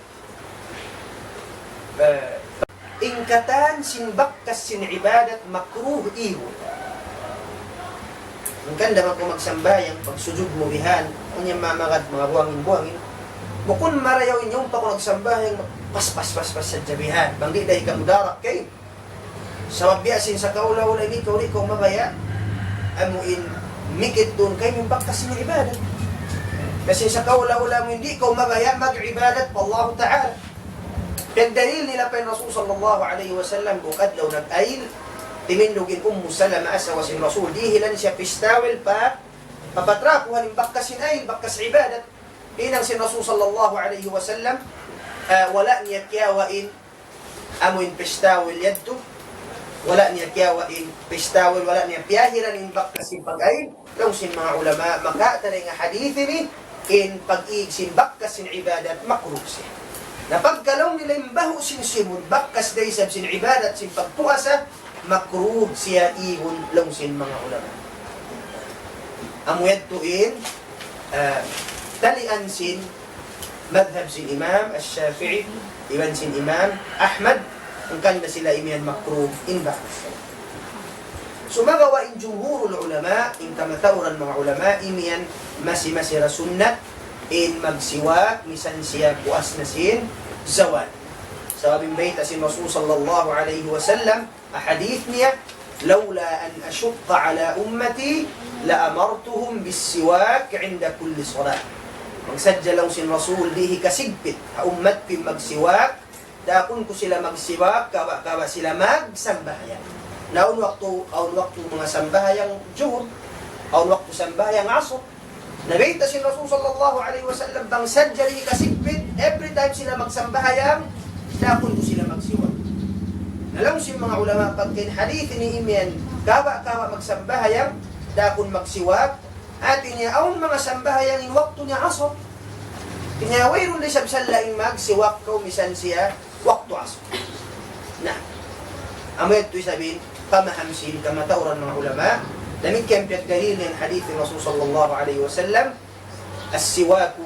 In katan sin bakas sin ibadat makruh igun. Hangkan da maku magsambahayang, pagsujud mu bihan, anya mamagad, manga buangin-buangin. Bukun marayaw in yaun pa ku nagsambahayang, pas, pas, pas, pas sadja bihan. Bang di' da ikaw mudarak kay. Sabab biya' sin sakaula-ula ini, kaw di' kaw mabaya'. Amu in mikit duun kay in bakas sin ibadat. Na sin sakaula-ula mu, di' kaw mabaya' mag-ibadat pa Allah Ta'ala. Piyagdalil nila pa in Rasul sallallahu alayhi wasallam, bukun adlaw nag-ayil, timindug in Ummu Salama asawa sin Rasul, dihilan siya pistawil pa, papatrakuhan in bakas sin ayil, bakas ibadat. Hinang sin Rasul sallallahu alayhi wasallam, ah, wala' niya kiyawa' in, amu in pistawil yadtu, wala' niya kiyawa' in pistawil, wala' niya piyahiran in bakas sin pag-ayil. Laung sin manga ulama, maka tari nga hadith ini, in pag-ig sin bakas sin ibadat, makruh siya. Na pagka laung nila in bahu' sin simud, bakas da isab sin ibadat, sin pagpuasa, makruh siya igun laung sin manga ulama. Amu yadtu in, ah, talian sin madhab sin Imam Ash-Shafi'i, iban sin Imam Ahmad, hangkan da sila imiyan makruh in bakas. Sumagawa' in jumhurul ulama, in kamatauran manga ulama, imiyan masi-masi ra sunnat, in magsiwak, misan siya puas na sin zawal. Sabab in bayta' sin Rasul sallallahu alayhi wasallam, hadith niya, لولا أن أشق على أمتي لأمرتهم بالسواك عند كل صلاة. Bang sadja laung sin Rasul di' hikasigpit ha ummat ku in magsiwak, daakun ku sila magsiwak, kaba'-kaba' sila magsambahayang. Na awn waktu, awn waktu manga sambahayang Juhur, awn waktu sambahayang Asr. Na bayta' sin Rasul sallallahu alayhi wasallam, bang sadja di' hikasigpit, every time sila magsambahayang, daakun ku sila magsiwak. Na laung sin manga ulama, pagka in hadith ini imiyan, kaba'-kaba' magsambahayang, daakun magsiwak, hati niya awn manga sambahayang in waktu niya Asr. Hati niya wayruun da isab salla in magsiwak kaw misan siya waktu Asr. Na, amu yadtu isab in pamaham sin kamatauran manga ulama, damikkiyan piyagdalil niya in hadith Rasul sallallahu alayhi wasallam, السواك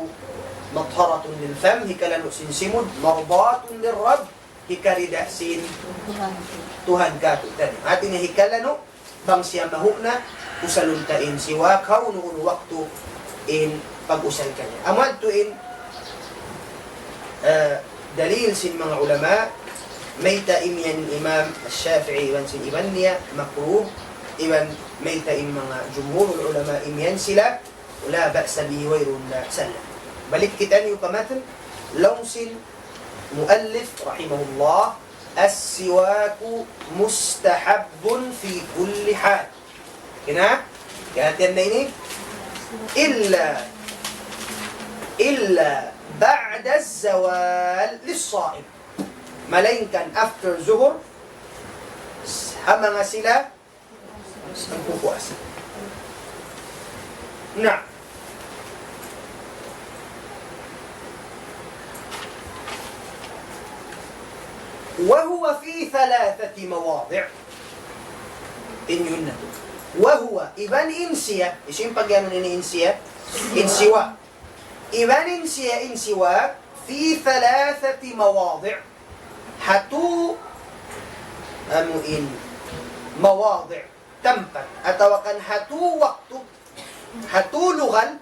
مطهرة للفم, hikalanu' sin simud, مرضاة للرب, hikarida sin Tuhan kātu'. Hati niya hikalanu', bang siya mahu' na, usalun ta in siwak, hawnu-hawnu waktu in pag-usal kaniya. Amu yadtu in, eh, dalil sin manga ulama, mayta' imiyan Imam Shafi'i iban sin iban niya, makruh, iban mayta' in manga jumhurul ulama imiyan sila, لا بأس به, wayruun da sala. Balik kitaniyu pa matn, laung sin muallif rahimahullah, السواك مستحب في كل حال. Kina? Kiyahatihan na ini? إلا، إلا بعد الزوال للصائم. Malaingkan after zuhur, ha manga sila nagpupuasa. Na. وهو في ثلاثة مواضع. In yun na. وهو, iban in siya, hisiyu in pag-anu ini in siya? In siwak. Iban in siya, in siwak, في ثلاثة مواضع. Ha tū, amu in, mawadi', tampat, atawa kan ha tū waktu, ha tū lugal,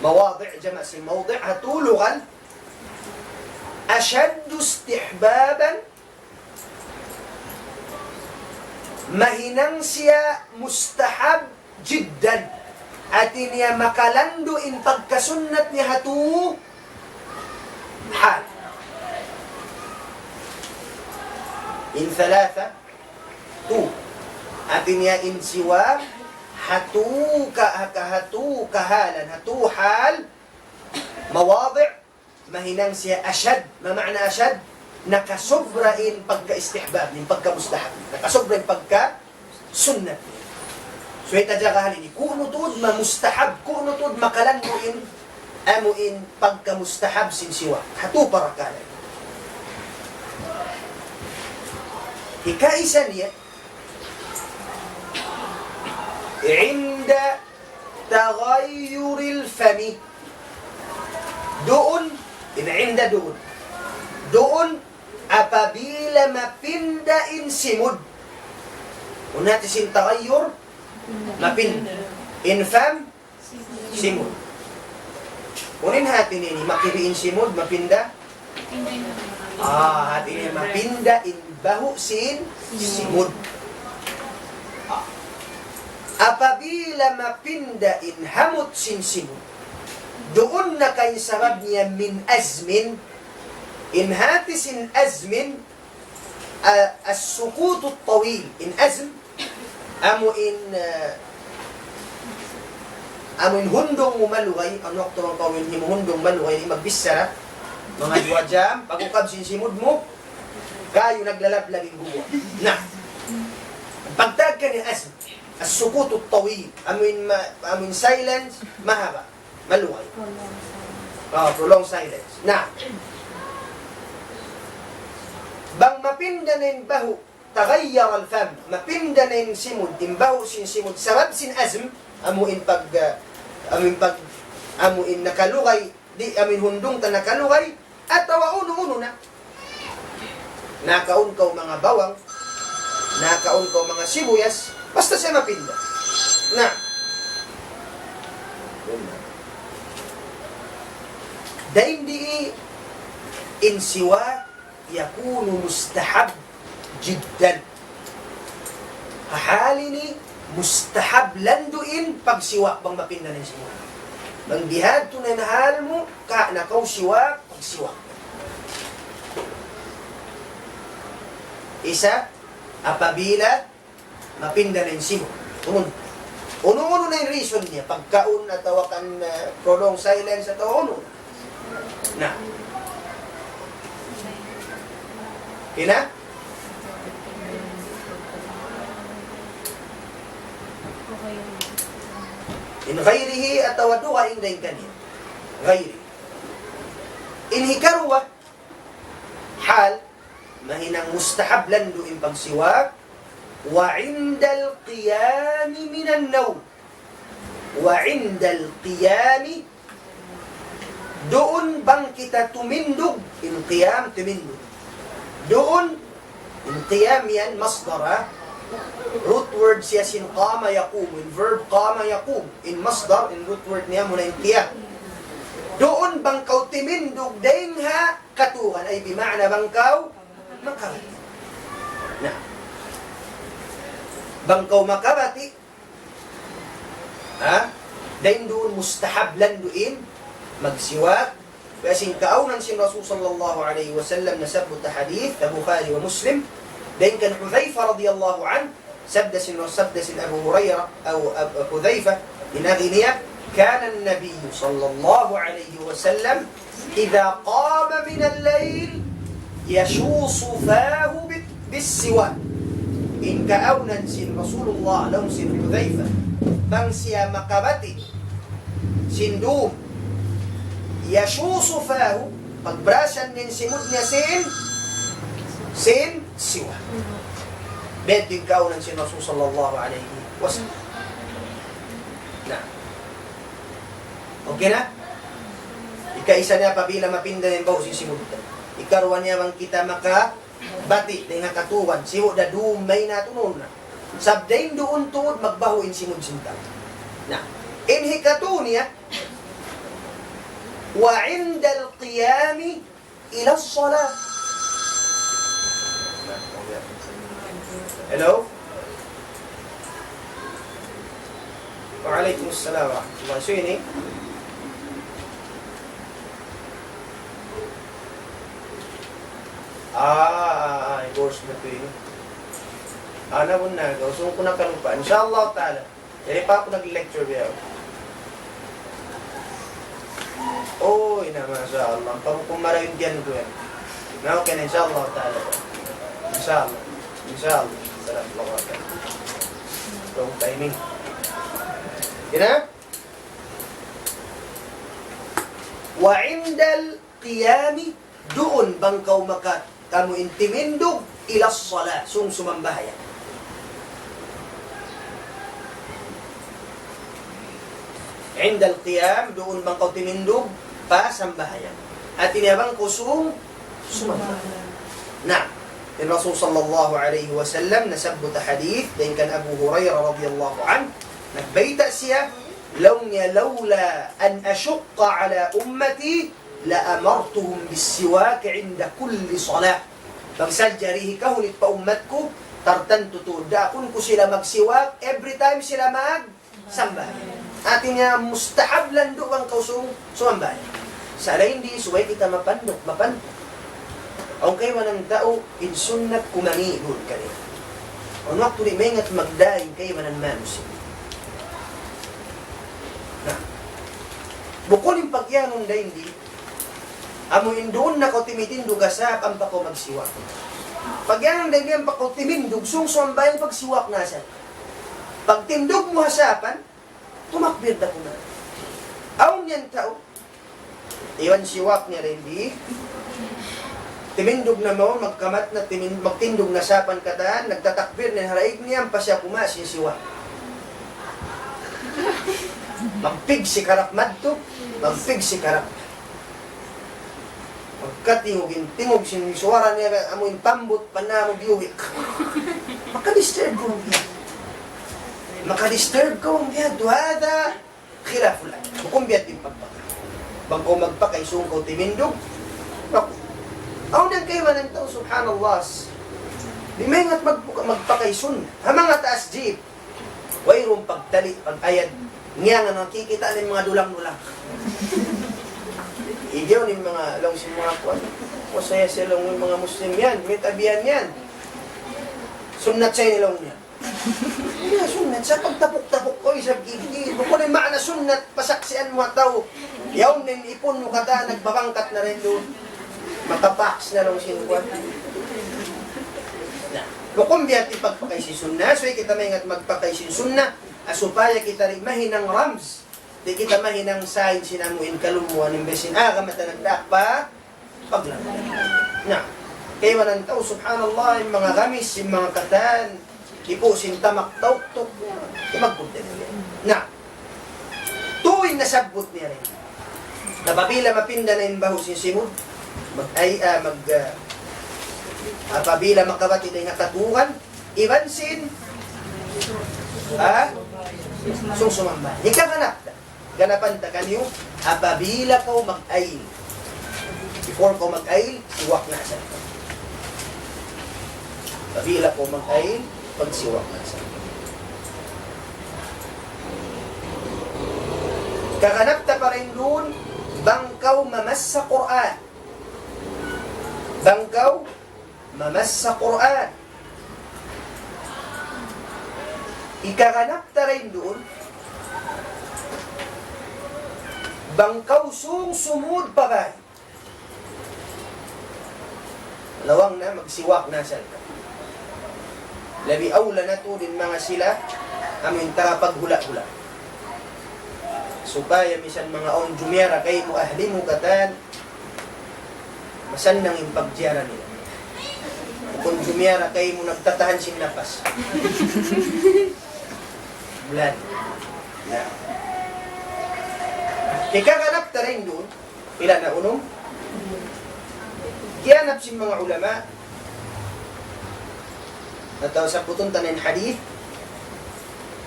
mawadi', jama' sin mawdi', ha tū lugal, أشد استحبابا, mahinang siya mustahab جدا. Hati niya makalandu' in pagkasunnat niya ha tū hal. In ثلاثة, tū. Hati niya in siwak, ha tū ka, ha, ha tū kahalan, ha tū hal, mawadi', mahinang siya ashad. Ma ma'na ashad? Nakasubra in pagka-istihbab, in pagka-mustahab. Nakasubra in pagka-sunnat. So, hita jagahan ini. Kunu' tuud ma-mustahab, kunu' tuud makalandu' in, amu in pagka-mustahab sin siwak. Ha tū parakala'. Hikaisa niya, عند تغير الفم. Duun, in inda duun. Duun, Apabila mapinda in simud. Unu in hati sin taghayyur? Mapinda. In fam? Simud. Unu in hati niya ini, makibi in simud, mapinda? Ah, hati niya mapinda in bahu' sin simud. Ah. Apabila mapinda in hamut sin simud, duun na ka in sabab niya min azmin, in hati sin azmin, ah, as-sukutu tawil, in azm, amu in, ah, amu in hundung mu malugay, awn waktu bang kaw in himuhundung malugay, di' magbichara, manga duwa jam, pag-ukab sin simud mu, kayu naglalablag in guwa'. Na, pagtawag kaniya azm, as-sukutu tawil, amu in ma-, amu in silence, mahaba'. Malugay. Ah, prolonged silence. Na. Bang mapinda na in bahu', taghayyar al-fam, mapinda na in simud, in bahu' sin simud, sabab sin azm, amu in pag, ah, amu in pag, amu in nakalugay, di', amu in hundung ta nakalugay, atawa unu-unu na. Nakaun kaw manga bawang, nakaun kaw manga sibuyas, basta siya mapinda. Na. Dayn di in siwak yakunu mustahab jiddan. Ha hal ini mustahab landu' in pagsiwak bang mapinda na in simud. Bang bihadtu na in hal mu, ka na kaw siwak, pagsiwak. Isa, apabila mapinda na in simud. Unu-unu na in reason niya, pagkaun atawa kan, ah, prolonged silence atawa unu. Na. Kina? In ghayrihi atawa dugaing dayn kaniya. Ghayri. In hikaruwa, hal, mahinang mustahab landu' in pagsiwak, wa indal qiyami minan nawm. Wa indal qiyami, duun bang kita tumindug, in qiyam tumindug. Duun, in qiyam yan masdar, ha? Root word siya sin qama yaqumu, in verb qama yaqum, in masdar, in root word niya amuna in qiyam. Duun bang kaw tumindug dayn ha katuran, ay bima'na bang kaw makabati. Na. Bang kaw makabati, ha? Dayn duun mustahab landu' in magsiwak. Biya' sin kaawnan sin Rasul sallallahu alayhi wasallam nasabbut ha hadith, ha Bukhari wa Muslim. Dayn kan Hudhayfa radiyallahu anhu, sabda sin, sabda sin Abu Hurairah, aw Ab-, Hudhayfa, in agi niya, كان النبي صلى الله عليه وسلم إذا قام من الليل يشوص فاه بال-، بالسواك. In kaawnan sin Rasulullah, laung sin Hudhayfa, bang siya makabati sin dum, يشوص فاه, pagbrashan niya in simud niya sin, sin siwak. Biya' ha yan in kaawnan sin Rasul sallallahu alayhi wasallam. Na. Okay na? Ikaisa niya apabila mapinda in bahu' sin simud. Ikaruwa niya bang kita makabati dayn ha katuran, sibu' da dum mahinang tuud na. Sabab dayn duun tuud magbahu' in simud sin tau. Na. In hikatu niya, وعند القيام إلى الصلاة. Hello? Wa alaykum assalam wa rahmatullah. Sino ini? Ah, ah, ah, course na ito eh. Ah, na, na, gusto ko nakalupa. Insha Allah ta'ala. Di' pa aku nag-lecture biya'. Uy, na, masha Allah. Paru kung marayon diyan ko yan. Na, okay na, insha Allah ta'ala. Insha Allah. Insha Allah. Salam. Wrong timing. Yan na? وعند القيام, duun bang kaw maka-, kamu in timindug, إلى الصلاة, sung sumambahayang. عند القيام, duun bang kaw timindug, pa sambahayang. Hati niya bang kaw sung sumambahayang. Na, in Rasul sallallahu alayhi wasallam nasabbut ha hadith, dayn kan Abu Hurairah radiyallahu anhu, nagbayta' siya, laung niya, لولا أن أشق على أمتي لأمرتهم بالسواك عند كل صلاة. Bang sadja di' hikahunit pa ummat ku, tartantu tuud da aku in ku sila magsiwak every time sila mag sambahayang. Hati niya, mustahab landu' bang kaw sung sumambahayang. Sa' dayn di, subay kita mapanduk, mapanduk. Awn kaibanan tau, in sunnat kumangi' duun kaniya. Awn waktu di' maingat magdaing kaibanan manusiya'. Na, bukun in pag'iyanun dayn di, amu in duun na kaw timitindug ha sap ampa kaw magsiwak. Pag'iyanun dayn di ampa kaw timindug, sung sumambahayang pagsiwak na sa. Pagtindug mu ha sapan, tumakbir da kuman. Awn yan tau, iban siwak niya dayn di. Timindug na mawn, magkamat na, timin-, magtindug na sapan katan, nagtatakbir na in haraig niya, ampa siya kumawa' sin siwak. Magpigsi' harap madtu, magpigsi' harap. Pagka tingug in, tingug sin suwara niya, amu in pambut, panamu biyuhi'. Maka-disturb kaw bang biya'. Maka-disturb kaw bang biya'. هذا خلاف الأدب. Bukun biya' in pagpakay. Bang kaw magpakay, sung kaw timindug. Bang, awn na kaibanan tau, subhanallah. Di' maingat mag-, magpakay sunnat. Ha manga taas jeep. Wayruun pagtali', pag-ayad. Ngiyangan, nakikita' na in manga dulang-dulang. Igiyaw in manga laung sin manga kuwan. Masaya siya laung in manga Muslim yan. May tabihan yan. Sunnat sa ini laung niya. Hindi na sunnat. Sa' pagtapuk-tapuk kaw, isab gigi. Bukun in maana sunnat, pasaksian mu ha tau. Yaun na in ipun mu katan, nagbabangkat na dayn duun. Matapak na laung sin kuwan. Na, bukun biya' in pagpakay sin sunnat. So, kita maingat magpakay sin sunnat. Ah, supaya kita di' mahinang ramz. Di' kita mahinang sign sin amu in kalumuan in biya' sin agama ta nagdaak pa paglaung. Na, kaibanan tau, subhanallah, in manga gamis, in manga katan, ipu' sin tamak tauktuk, imagkudda nila. Na, tuwi' in nasabbut niya rin. Na apabila mapinda na in bahu' sin simud, mag-, ay, ah, mag-, ah, apabila makabati na in katukan, iban sin, ah, sung sumambahayang. Hikaganap ta. Ganapan ta kaniyu, apabila kaw mag-ayil. Before kaw mag-ayil, siwak na sa. Apabila kaw mag-ayil, pagsiwak na sa. Kaganap ta pa rin duun, bang kaw mamassa Qur'an. Bang kaw mamassa Qur'an. Ikaganap ta dayn duun, bang kaw sung sumud pa bay. Lawang na, magsiwak na sa. Labi awla na tuud in manga sila, amu in taga paghula'-hula'. Supaya misan manga awn jumiyara kaymu, ahli mu katan, masannang in pagjiyara nila. Bukun jumiyara kaymu nagtatahan sin napas. Bulan. Na. Hikaganap ta dayn duun, pila na, unum? Kiyanap sin manga ulama, atawa sabbutun ta na in hadith,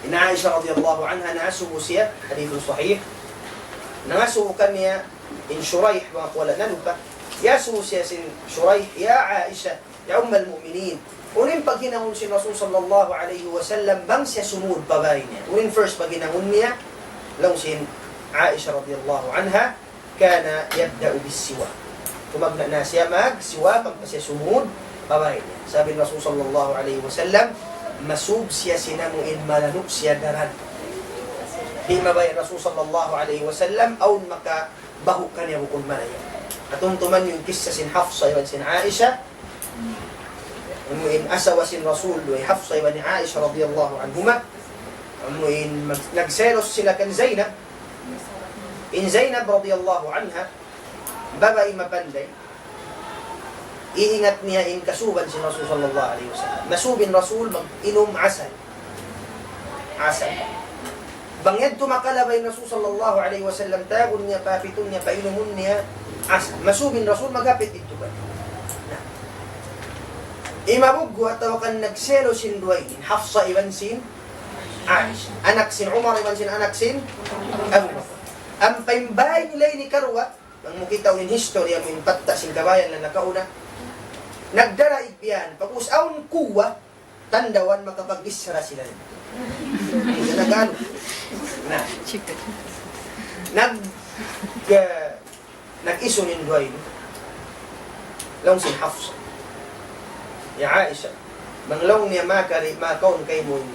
in Aisha radiyallahu anha, naasubu siya, hadithun sahih, nangasubu kaniya, in Shuraih, bang aku wala' nalupa. Iyasubu siya sin Shuraih, "Ya Aisha, ya Ummul Mu'minin." Unu in paghinangun sin Rasul sallallahu alayhi wasallam bang siya sumud pa bay niya? Unu in first paghinangun niya? Laung sin Aisha radiyallahu anha, "Kana yabda'u bis-siwak." Tumagna' na siya magsiwak, ampa siya sumud pa bay niya. Sabi Rasul sallallahu alayhi wasallam, masub siya sin amu in malanu' siya daran. Di' mabaya' Rasul sallallahu alayhi wasallam, awn maka bahu' kaniya bukun marayaw. Katumtuman niyu in kissa sin Hafsa iban sin Aisha. Amu in asawa sin Rasul, hi Hafsa iban hi Aisha radiyallahu anhuma. Amu in mag-, nagselos sila kan Zainab. In Zainab radiyallahu anha, babai mapanday. Iingat niya in kasuban sin Rasul sallallahu alayhi wasallam. Masub in Rasul mag-inum asal. Asal. Bang yadtu makalabay in Rasul sallallahu alayhi wasallam, tagun niya, papitun niya, painumun niya asal. Masub in Rasul maghapit didtu pa. Na. Imabuggu' atawa kan nagselos in duwa ini, Hafsa iban sin Aisha. Anak sin Umar iban sin anak sin Abu Bakar. Ampa in bāy nila ini karuwa, bang mu kitaun in history, amu in patta' sin kabayaan nila nakauna. Nagdara igbihan, pag'ubus awn kuwa, tandawan makapag-isra sila. Sa Tagalog. Na. Nag, ah, nag-isun in duwa ini. Laung sin Hafsa, "Ya Aisha, bang laung niya makari, makaun kaymu in,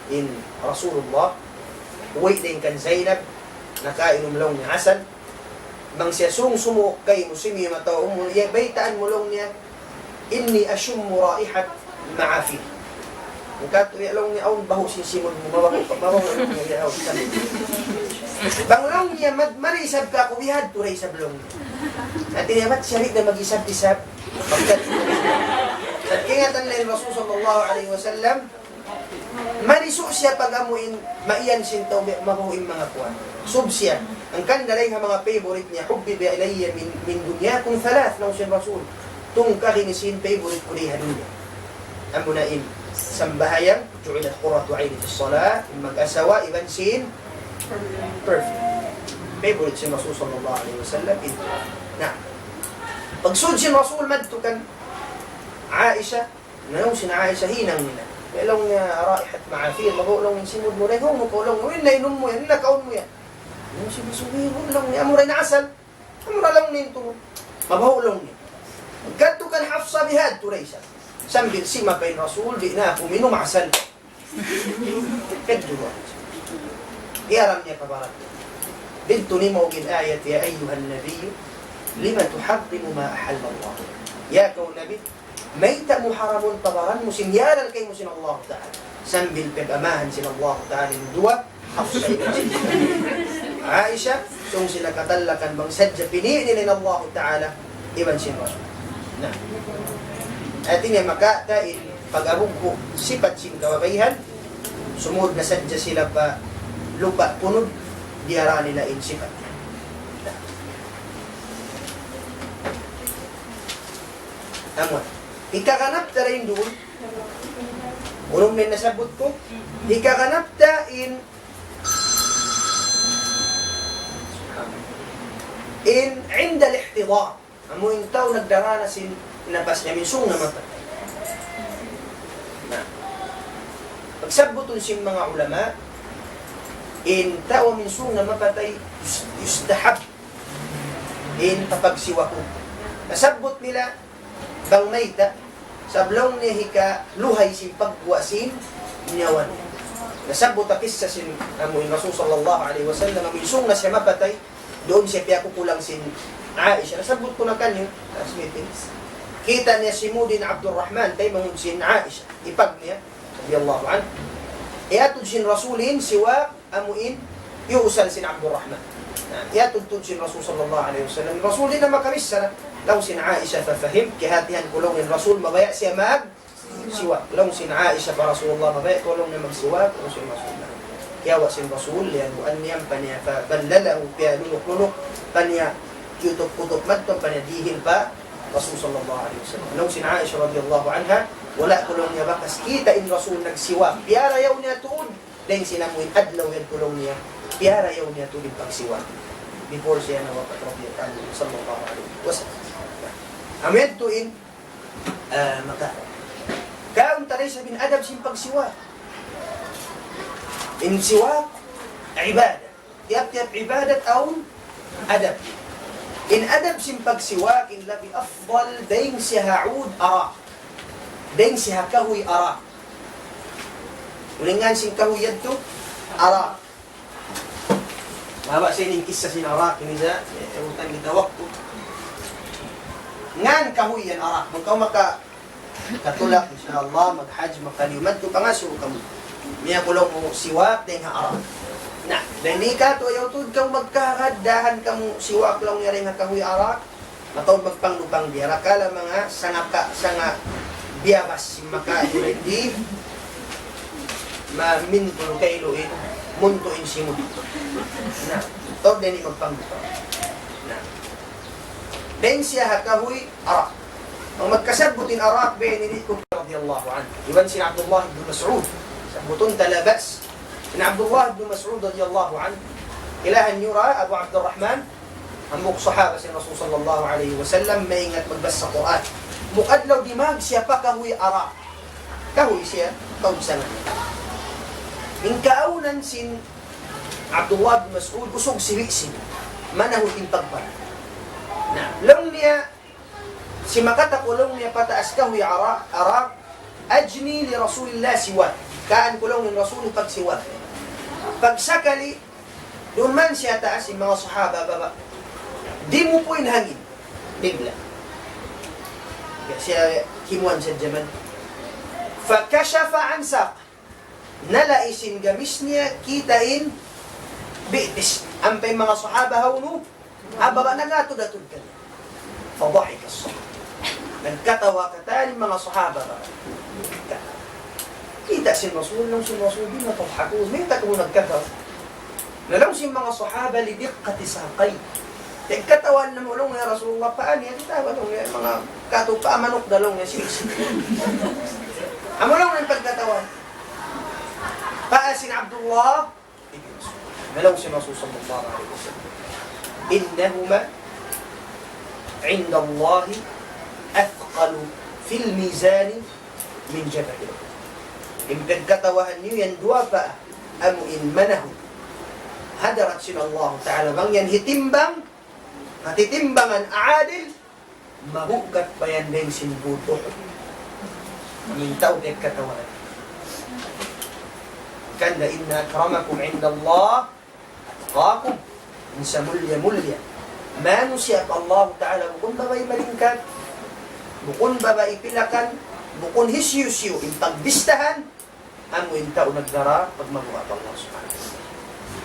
in Rasulullah, uwi' dayn kan Zainab, nakainum laung niya asal, bang siya sung sumuuk kaymu, simiyu mataud mu, ya baytaan mu laung niya, إني أشم رائحة معافير." Hangkan tuud laung niya awn bahu' sin simud mu, mabahu', mabahu' laung niya, ya awn. Bang laung niya, mad-, mari isab kaku', bihadtu da isab laung niya. Hāti niya, bat siya di' na mag-isab-isab. Pagkat, sa' kaingatan nila in Rasul sallallahu alayhi wasallam, mari su siya pag-amu in, maiyan sin tau, bi-, mabahu' in manga kuwan. Sub siya. Hangkan dayn ha manga favorite niya, حبب إلي من، من دنياكم ثلاث, laung sin Rasul. Tungka ini sin favorite ku di ha dunya. Amuna in sambahayang, جعلت قرة عيني في الصلاة, in mag-asawa, iban sin perfume. Favorite sin Rasul sallallahu alayhi wasallam in. Na, pagsud sin Rasul madtu kan Aisha, laung sin Aisha hinang nila. Laung niya, رائحة معافير, mabahu' laung in simud mu, dayn ha unu kaw laung, in nainum mu yan, in nakaun mu yan. Laung sin Rasul, laung niya, amura in asal. Amura laung niya in tunu. Mabahu' laung niya. Kadtu kan Hafsa bihadtu da isab. Sambil simapay in Rasul, di' na aku minum asal. Kadtu da. Iyaram niya pa barat. Didtu nimaug in ayat, يا أيها النبي لم تحرم ما أحل الله. Ya kaw Nabi, mayta' mu haramun pa baran mu sin hiyalal kaymu sin Allah Ta'ala. Sambil piyag-amahan sin Allah Ta'ala in duwa, Hafsa iban sin Aisha, sung sila katallakan bang sadja pini' nila in Allah Ta'ala, iban sin Rasul. Na. Hāti niya makawa' ta in pag-abuggu' sipat sin kababaihan, sumud na sadja sila pa lupa' punud, diyara nila in sipat. Na. Amu. Hikaganap ta dayn duun. Unum na in nasabbut ku. Hikaganap ta in, in عند الاحتضار. Amu in tau nagdara na sin napas niya, minsung na mapatay. Na. Pagsabbutun sin manga ulama, in tau minsung na mapatay, yus-, yustahab in papagsiwakun. Nasabbut nila, bang mayta', sabab laung niya hikaluhay sin pagguwa' sin nyawa niya. Nasabbut ha kissa sin amu in Rasul sallallahu alayhi wasallam, amu in sung na siya mapatay, duun siya piyakukulang sin Aisha. Nasabbut ku na kaniyu, last meeting. Kita' niya simud in Abdurrahman, taymanghud sin Aisha, hipag niya. Radiyallahu anhu. Iyatud sin Rasul in siwak amu in iyuusal sin Abdurrahman. Na, iyatud tuud sin Rasul sallallahu alayhi wasallam. Rasul di' na makabissara. Laung sin Aisha, ففهمت, kiyahatihan ku laung in Rasul, mabaya' siya magsiwak. Laung sin Aisha pa Rasulullah, mabaya' kaw laung niya magsiwak, laung sin Rasul. Kiyawa' sin Rasul, liyanuan niya, ampa niya, فبلله, piyalunuk-lunuk, ampa niya, kiyutup-kutup madtu, ampa niya dihil pa Rasul sallallahu alayhi wasallam. Laung sin Aisha radiyallahu anha, wala' ku laung niya bakas kita' in Rasul nagsiwak. Piyarayaw niya tuud, dayn sin amu in adlaw yadtu laung niya, piyarayaw niya tuud in pagsiwak. Before siya nawapat radiyallahu anhu sallallahu alayhi wasallam. Amu yadtu in, ah, maka. Kaun ta da isab in adab sin pagsiwak. In siwak, ibadat. Tiyap-tiyap ibadat awn adab. In adab sin pagsiwak, in labi afdal, dayn siya ha ud arak. Dayn siya ha kahuy arak. Unu in ngan sin kahuy yadtu? Arak. Mahaba' sa in kissa sin arak ini sa, eh, utan kita waktu. Ngan kahuy yan arak. Bang kaw maka katulak, insya Allah, mag-hajj, makaliyu madtu, pangasubu kamu. Miya ku laung mu siwak dayn ha arak. Na, dayn di katu', ayaw tuud kamu magkahagad, dahan kamu siwak laung niya dayn ha kahuy arak. Mataud magpangdupang biya' ra kala manga sanga ka, sanga biyabas, maka di mamintul kailu in, muntu in simud. Na, taud dayn di magpangdupang. Na. Dayn siya ha kahuy arak. Ang magkasabbut in arak, biya' ini ku radiyallahu anhu. Iban sin Abdullah ibn Mas'ud. Sabbutun ta la ba's. In Abdullah ibn Mas'ud radiyallahu anhu. Kilahan niyu ra, Abu Abdurrahman. Hambuuk sahaba sin Rasul sallallahu alayhi wasallam, maingat magbasa Qur'an. Hambuuk adlaw dimag siya pa kahuy arak. Kahuy siya, kaubsangan. In kaawnan sin Abdullah bin Mas'ud, usug siwi'-siwi'. Manahut in pagpara. Na, laung niya, simakat aku laung niya pataas kahuy arak, arak, ajni li Rasulillah siwak. Kaan ku laung in Rasul pagsiwak. Pagsakali, duun man siya taas, in manga sahaba baba'. Dimupu' in hangin. Bigla'. Ya, siya kimuan sa jaman. فكشف عن ساقه. Nalais in gamis niya, kita' in bitis. Ampa in manga sahaba hawnu, ha baba' nagatud-atud kaniya. فضحك الصحابة. Nagkatawa katan in manga sahaba baba'. Kita' sin Rasul, laung sin Rasul, بم تضحكون. Mayta' kamu nagkatawa? Na laung sin manga sahaba, لدقة ساقيه. Nagkatawa na mu laung, "Ya Rasulullah, paa niya kita ba laung niya, manga katu' paa manuk da laung niya, sisi." Amu laung in pagkatawa. Paa sin Abdullah, Ibn Mas'ud. Laung sin Rasul sallallahu alayhi wasallam, إنهما عند الله أثقل في الميزان من جبل أحد. In pagkatawahan niyu yan duwa paa, amu in manahut ha hadarat sin Allah Ta'ala, bang yan hitimbang, ha timbangan adil, mabugat pa yan dayn sin bud Uhud. Amu in tau nagkatawahan. Hangkan da, إن أكرمكم عند الله أتقاكم. In samulliya-mulliya manusiya' pa Allah Ta'ala, bukun babai malingkat, bukun babai pilakan, bukun hisiyu-siyu in pagbistahan, amu in tau nagdara pagmabuga' pa Allah Subhanahu wa Ta'ala.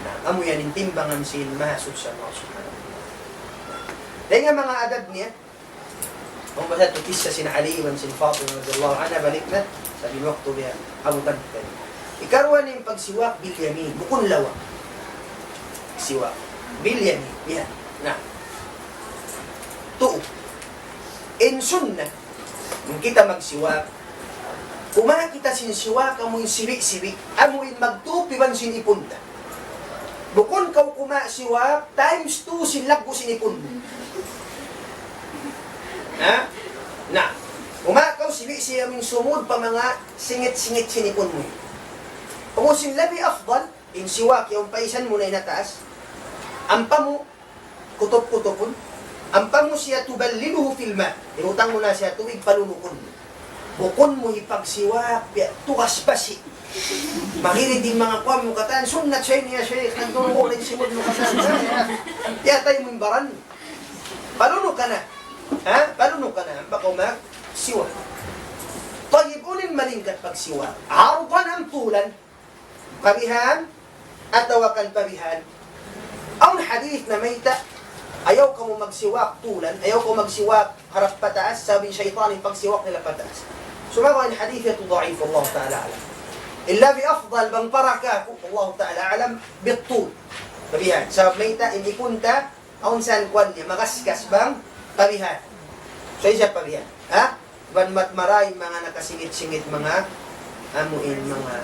Na, amu yan in timbangan sin Mahasuchi Allah Subhanahu wa Ta'ala. Dayn ha manga adab niya, amu ba sa tu kissa sin Ali iban sin Fatima radiyallahu anha, balik na, sa' in waktu biya' abutan ta. Ikaruwa niya in pagsiwak bil yamin, bukun lawa. Siwak bil yamin, yan. Na. Tuu. In sunnah, bang kita magsiwak, kumawa' kita sin siwak, amu in siwi'-siwi', amu in magtup iban sin ipun ta. Bukun kaw kumawa' siwak, times two sin laggu' sin ipun mu. Ha? Na, kumawa' kaw siwi'-siwi', amu in sumud pa manga singit-singit sin ipun mu. Amu sin labi afdal, in siwak, yaun paisan mu na in ha taas. Ampa mu, kutup-kutupun. Ampa mu siya تبلله في الماء. Hibutang mu na siya tubig, palunukun. Bukun mu hipagsiwak, biya' tugas basi'. Maghirit in manga kuwan mu katan, sunnat sa ini ya Shaykh, nagdurugo na in simud mu katan. Yatay mu in baran. Palunuk ka na. Ha? Palunuk ka na. Ampa kaw magsiwak. Tayyib, unu in malingkat pagsiwak? Ardan am tulan? Pabihan, atawa kan pabihan. Awn hadith namayta', ayaw kamu magsiwak tulan, ayaw kamu magsiwak harap pataas, sabab in saytan in pagsiwak nila pataas. Sumagawa' in hadith yadtu da'if, wallahu ta'ala a'lam. Illa bi afdal, bang para kāku', wallahu ta'ala a'lam, bit-tul. Pabihan, sabab mayta', in ipun ta, awn sa in kuwan niya, magasgas bang pabihan. So, isa pabihan. Ha? Iban mat marayaw manga nakasingit-singit manga, amu in manga,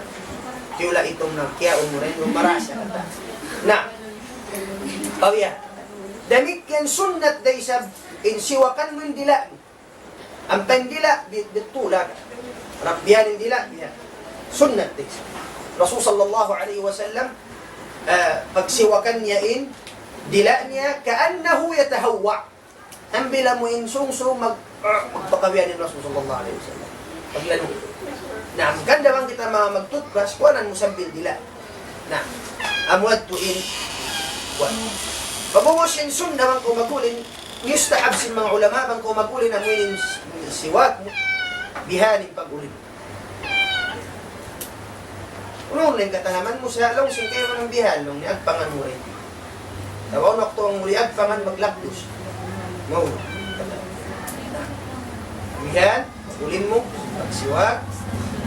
tiyula' itum na kiyaumuran, lumarasa kata. Na, pabihan. Damikkiyan sunnat da isab in siwakan mu in dila' mu. Ampa in dila', bi-, bit-tul. Rabbihan in dila', biya'. Sunnat da isab. Rasul sallallahu alayhi wasallam, eh, pagsiwakan niya in dila' niya, كأنه يتهوع. Ambil amu in sungsung mag-, magpakawian in Rasul sallallahu alayhi wasallam. Paglanu. Na, ganda bang kita ma-, mag-toothbrush, kuwanan mu sambil dila'. Na, amu yadtu in, kuwan. Pag'ubus in sunnat bang kaw mag-uli, mustahab sin manga ulama bang kaw mag-uli, amu in siwak mu, bihan in pag-uli. Unu na in katahaman mu sa' laung sin kaibanan bihan, laung niya agpangan mu rin. Tawaw na waktu in muli agpangan maglaktus. Mau. Bihan, ulin mu, magsiwak,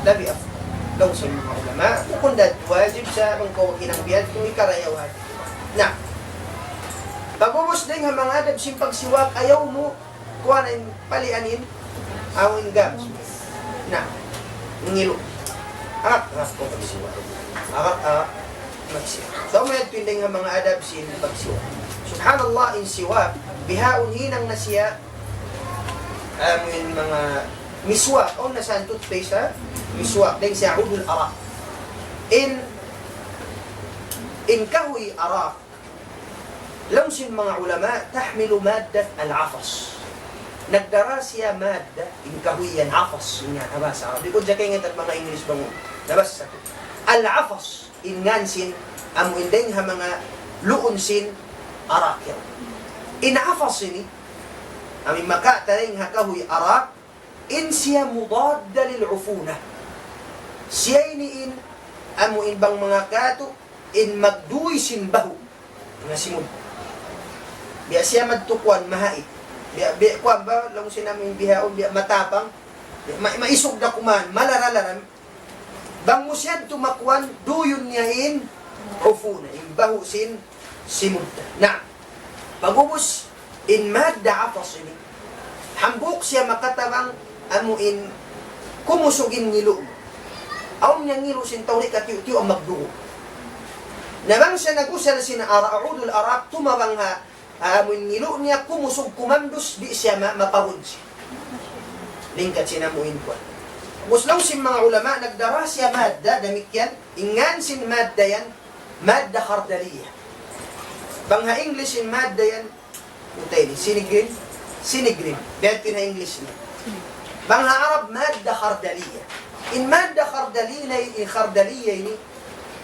labi afdal. Laung sin manga ulama, bukun da wajib sa' bang kaw hinang bihan, kung ikarayawan. Na, pag'ubus dayn ha manga adab sin pagsiwak, ayaw mu, kuwan in palian in, Awn gums. Na, ngilu. Arak, arak kaw magsiwak. Arak, arak, magsiwak. So, mayta' tuud in manga adab sin pagsiwak. Subhanallah, in siwak, bihaun hinang na siya, amu in manga miswak, awn na sa toothpaste, ha? Miswak, dayn siya udul arak. In, in kahuy arak, laung sin manga ulama, تحمل مادة العفص. Nagdara siya madda, in kahuy yan, afas, in ngan ha bahasa Arab. Di' ku da kaingatan manga English bang nabasa ku. Al-afas, in ngan sin, amu in dayn ha manga luun sin arak yan. In afas ini, amu in makataring ha kahuy arak, in siya مضاد للعفونة. Siya ini in, amu in bang manga katu', in magduy sin bahu'. Nga simud. Biya' siya madtu kuwan, mahait. Biya', biya' kuwan ba, laung sin amu in bihaun, biya' matapang. Biya' ma-, maisug da kuman, malara-lara. Bang mu siya tumakuan, duyun niya in, ufuna, in bahu' sin, simud. Na, pag'ubus, in madda afas ini, hambuuk siya makatabang, amu in, kumusug in ngilu' mu. Awn niya ngilu' sin tau di' katiyu'-tiyu' magdugu'. Na bang siya nag-usal sin ara-, udul arak, tumabang ha, amu in ngilu' niya kumusug kumandus, di' siya ma-, mapahun siya. Lingkat sin amu in kuwan. Ubus laung sin manga ulama, nagdara siya madda, damikkiyan, in ngan sin madda yan, madda khardaliyah. Bang ha English in madda yan, uta ini, sinigrin, sinigrin. Biya' ha English niya. Bang ha Arab, madda khardaliyah. In madda khardaliyah, in khardaliyah ini,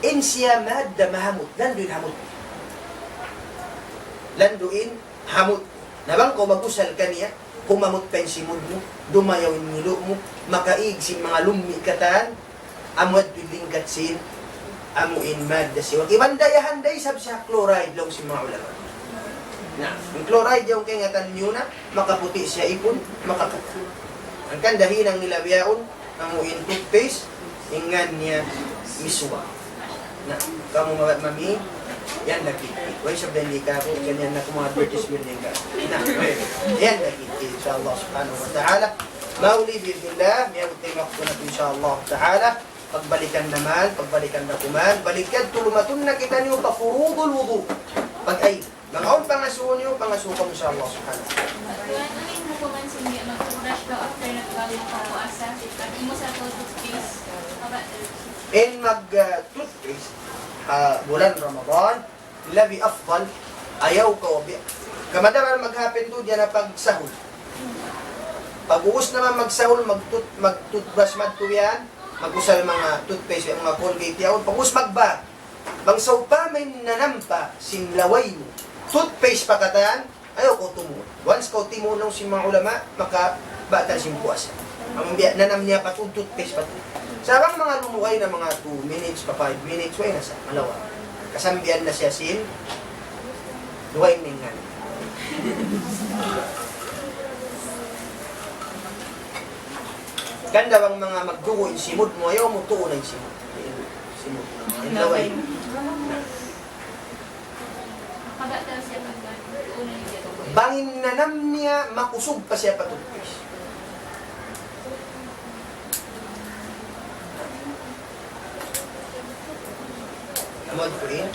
in siya madda mahamut, landu' in hamut. Landu' in hamut. Na bang kaw mag-usal kaniya, kumamut pa in simud mu, dumayaw in ngilu' mu, makaig sin manga lummi' katan, amu yadtu in lingkat sin, amu in madda siwak. Iban dayahan da isab siya chloride laung sin manga ulama. Na, in chloride yaun kaingatan niyu na, makaputi' siya ipun, makakata. Hangkan da hinang nila bihaun, amu in toothpaste, in ngan niya miswak. Na, kamu mabat mami, yan da kiti. Way sabda hindi ka, yan na kuma advertisement din ka. Na, yan da kiti, insya Allah subhanahu wa ta'ala. Mauli bi'idhnillah, miyabut na in waktu natu', insya Allah ta'ala. Pagbalikan naman, pagbalikan na kuman, balikan tulumatun na kitaniyu pa furudul wudu'. Pag ay, bang awn pangasubu niyu, pangasubu kamu, insya Allah subhanahu wa ta'ala. Tuan, unu in hukuman sin di' mag-toothbrush daw after nagbago magpuasa? Pag imus sa toothpaste, haba. In mag, ah, toothpaste, ha bulan Ramadan, labi afdal, ayaw kaw bi-, kamadaman mag-happen tuud yan ha pagsahur. Pag'ubus naman magsahur, mag-tooth-, mag-toothbrush madtu yan, mag-usal manga toothpaste, manga Colgate yaun, pag'ubus magbad. Bang sawpama in nanampa sin laway mu, toothpaste pa katan, ayaw kaw tumuud. Once kaw tumuud, laung sin manga ulama, makabatal sin puasa. Amu biya' nanam niya pa tuud, toothpaste pa tuud. Sa' bang manga lumugay na manga two minutes pa five minutes, way na sa, malawa'. Kasambian na siya sin, duwa in ningan. Ganda bang manga magdugu' in simud mu, ayaw mu tuun in simud. Simud. In laway. Bang in nanam niya, makusug pa siya pa toothpaste. Amad ku in.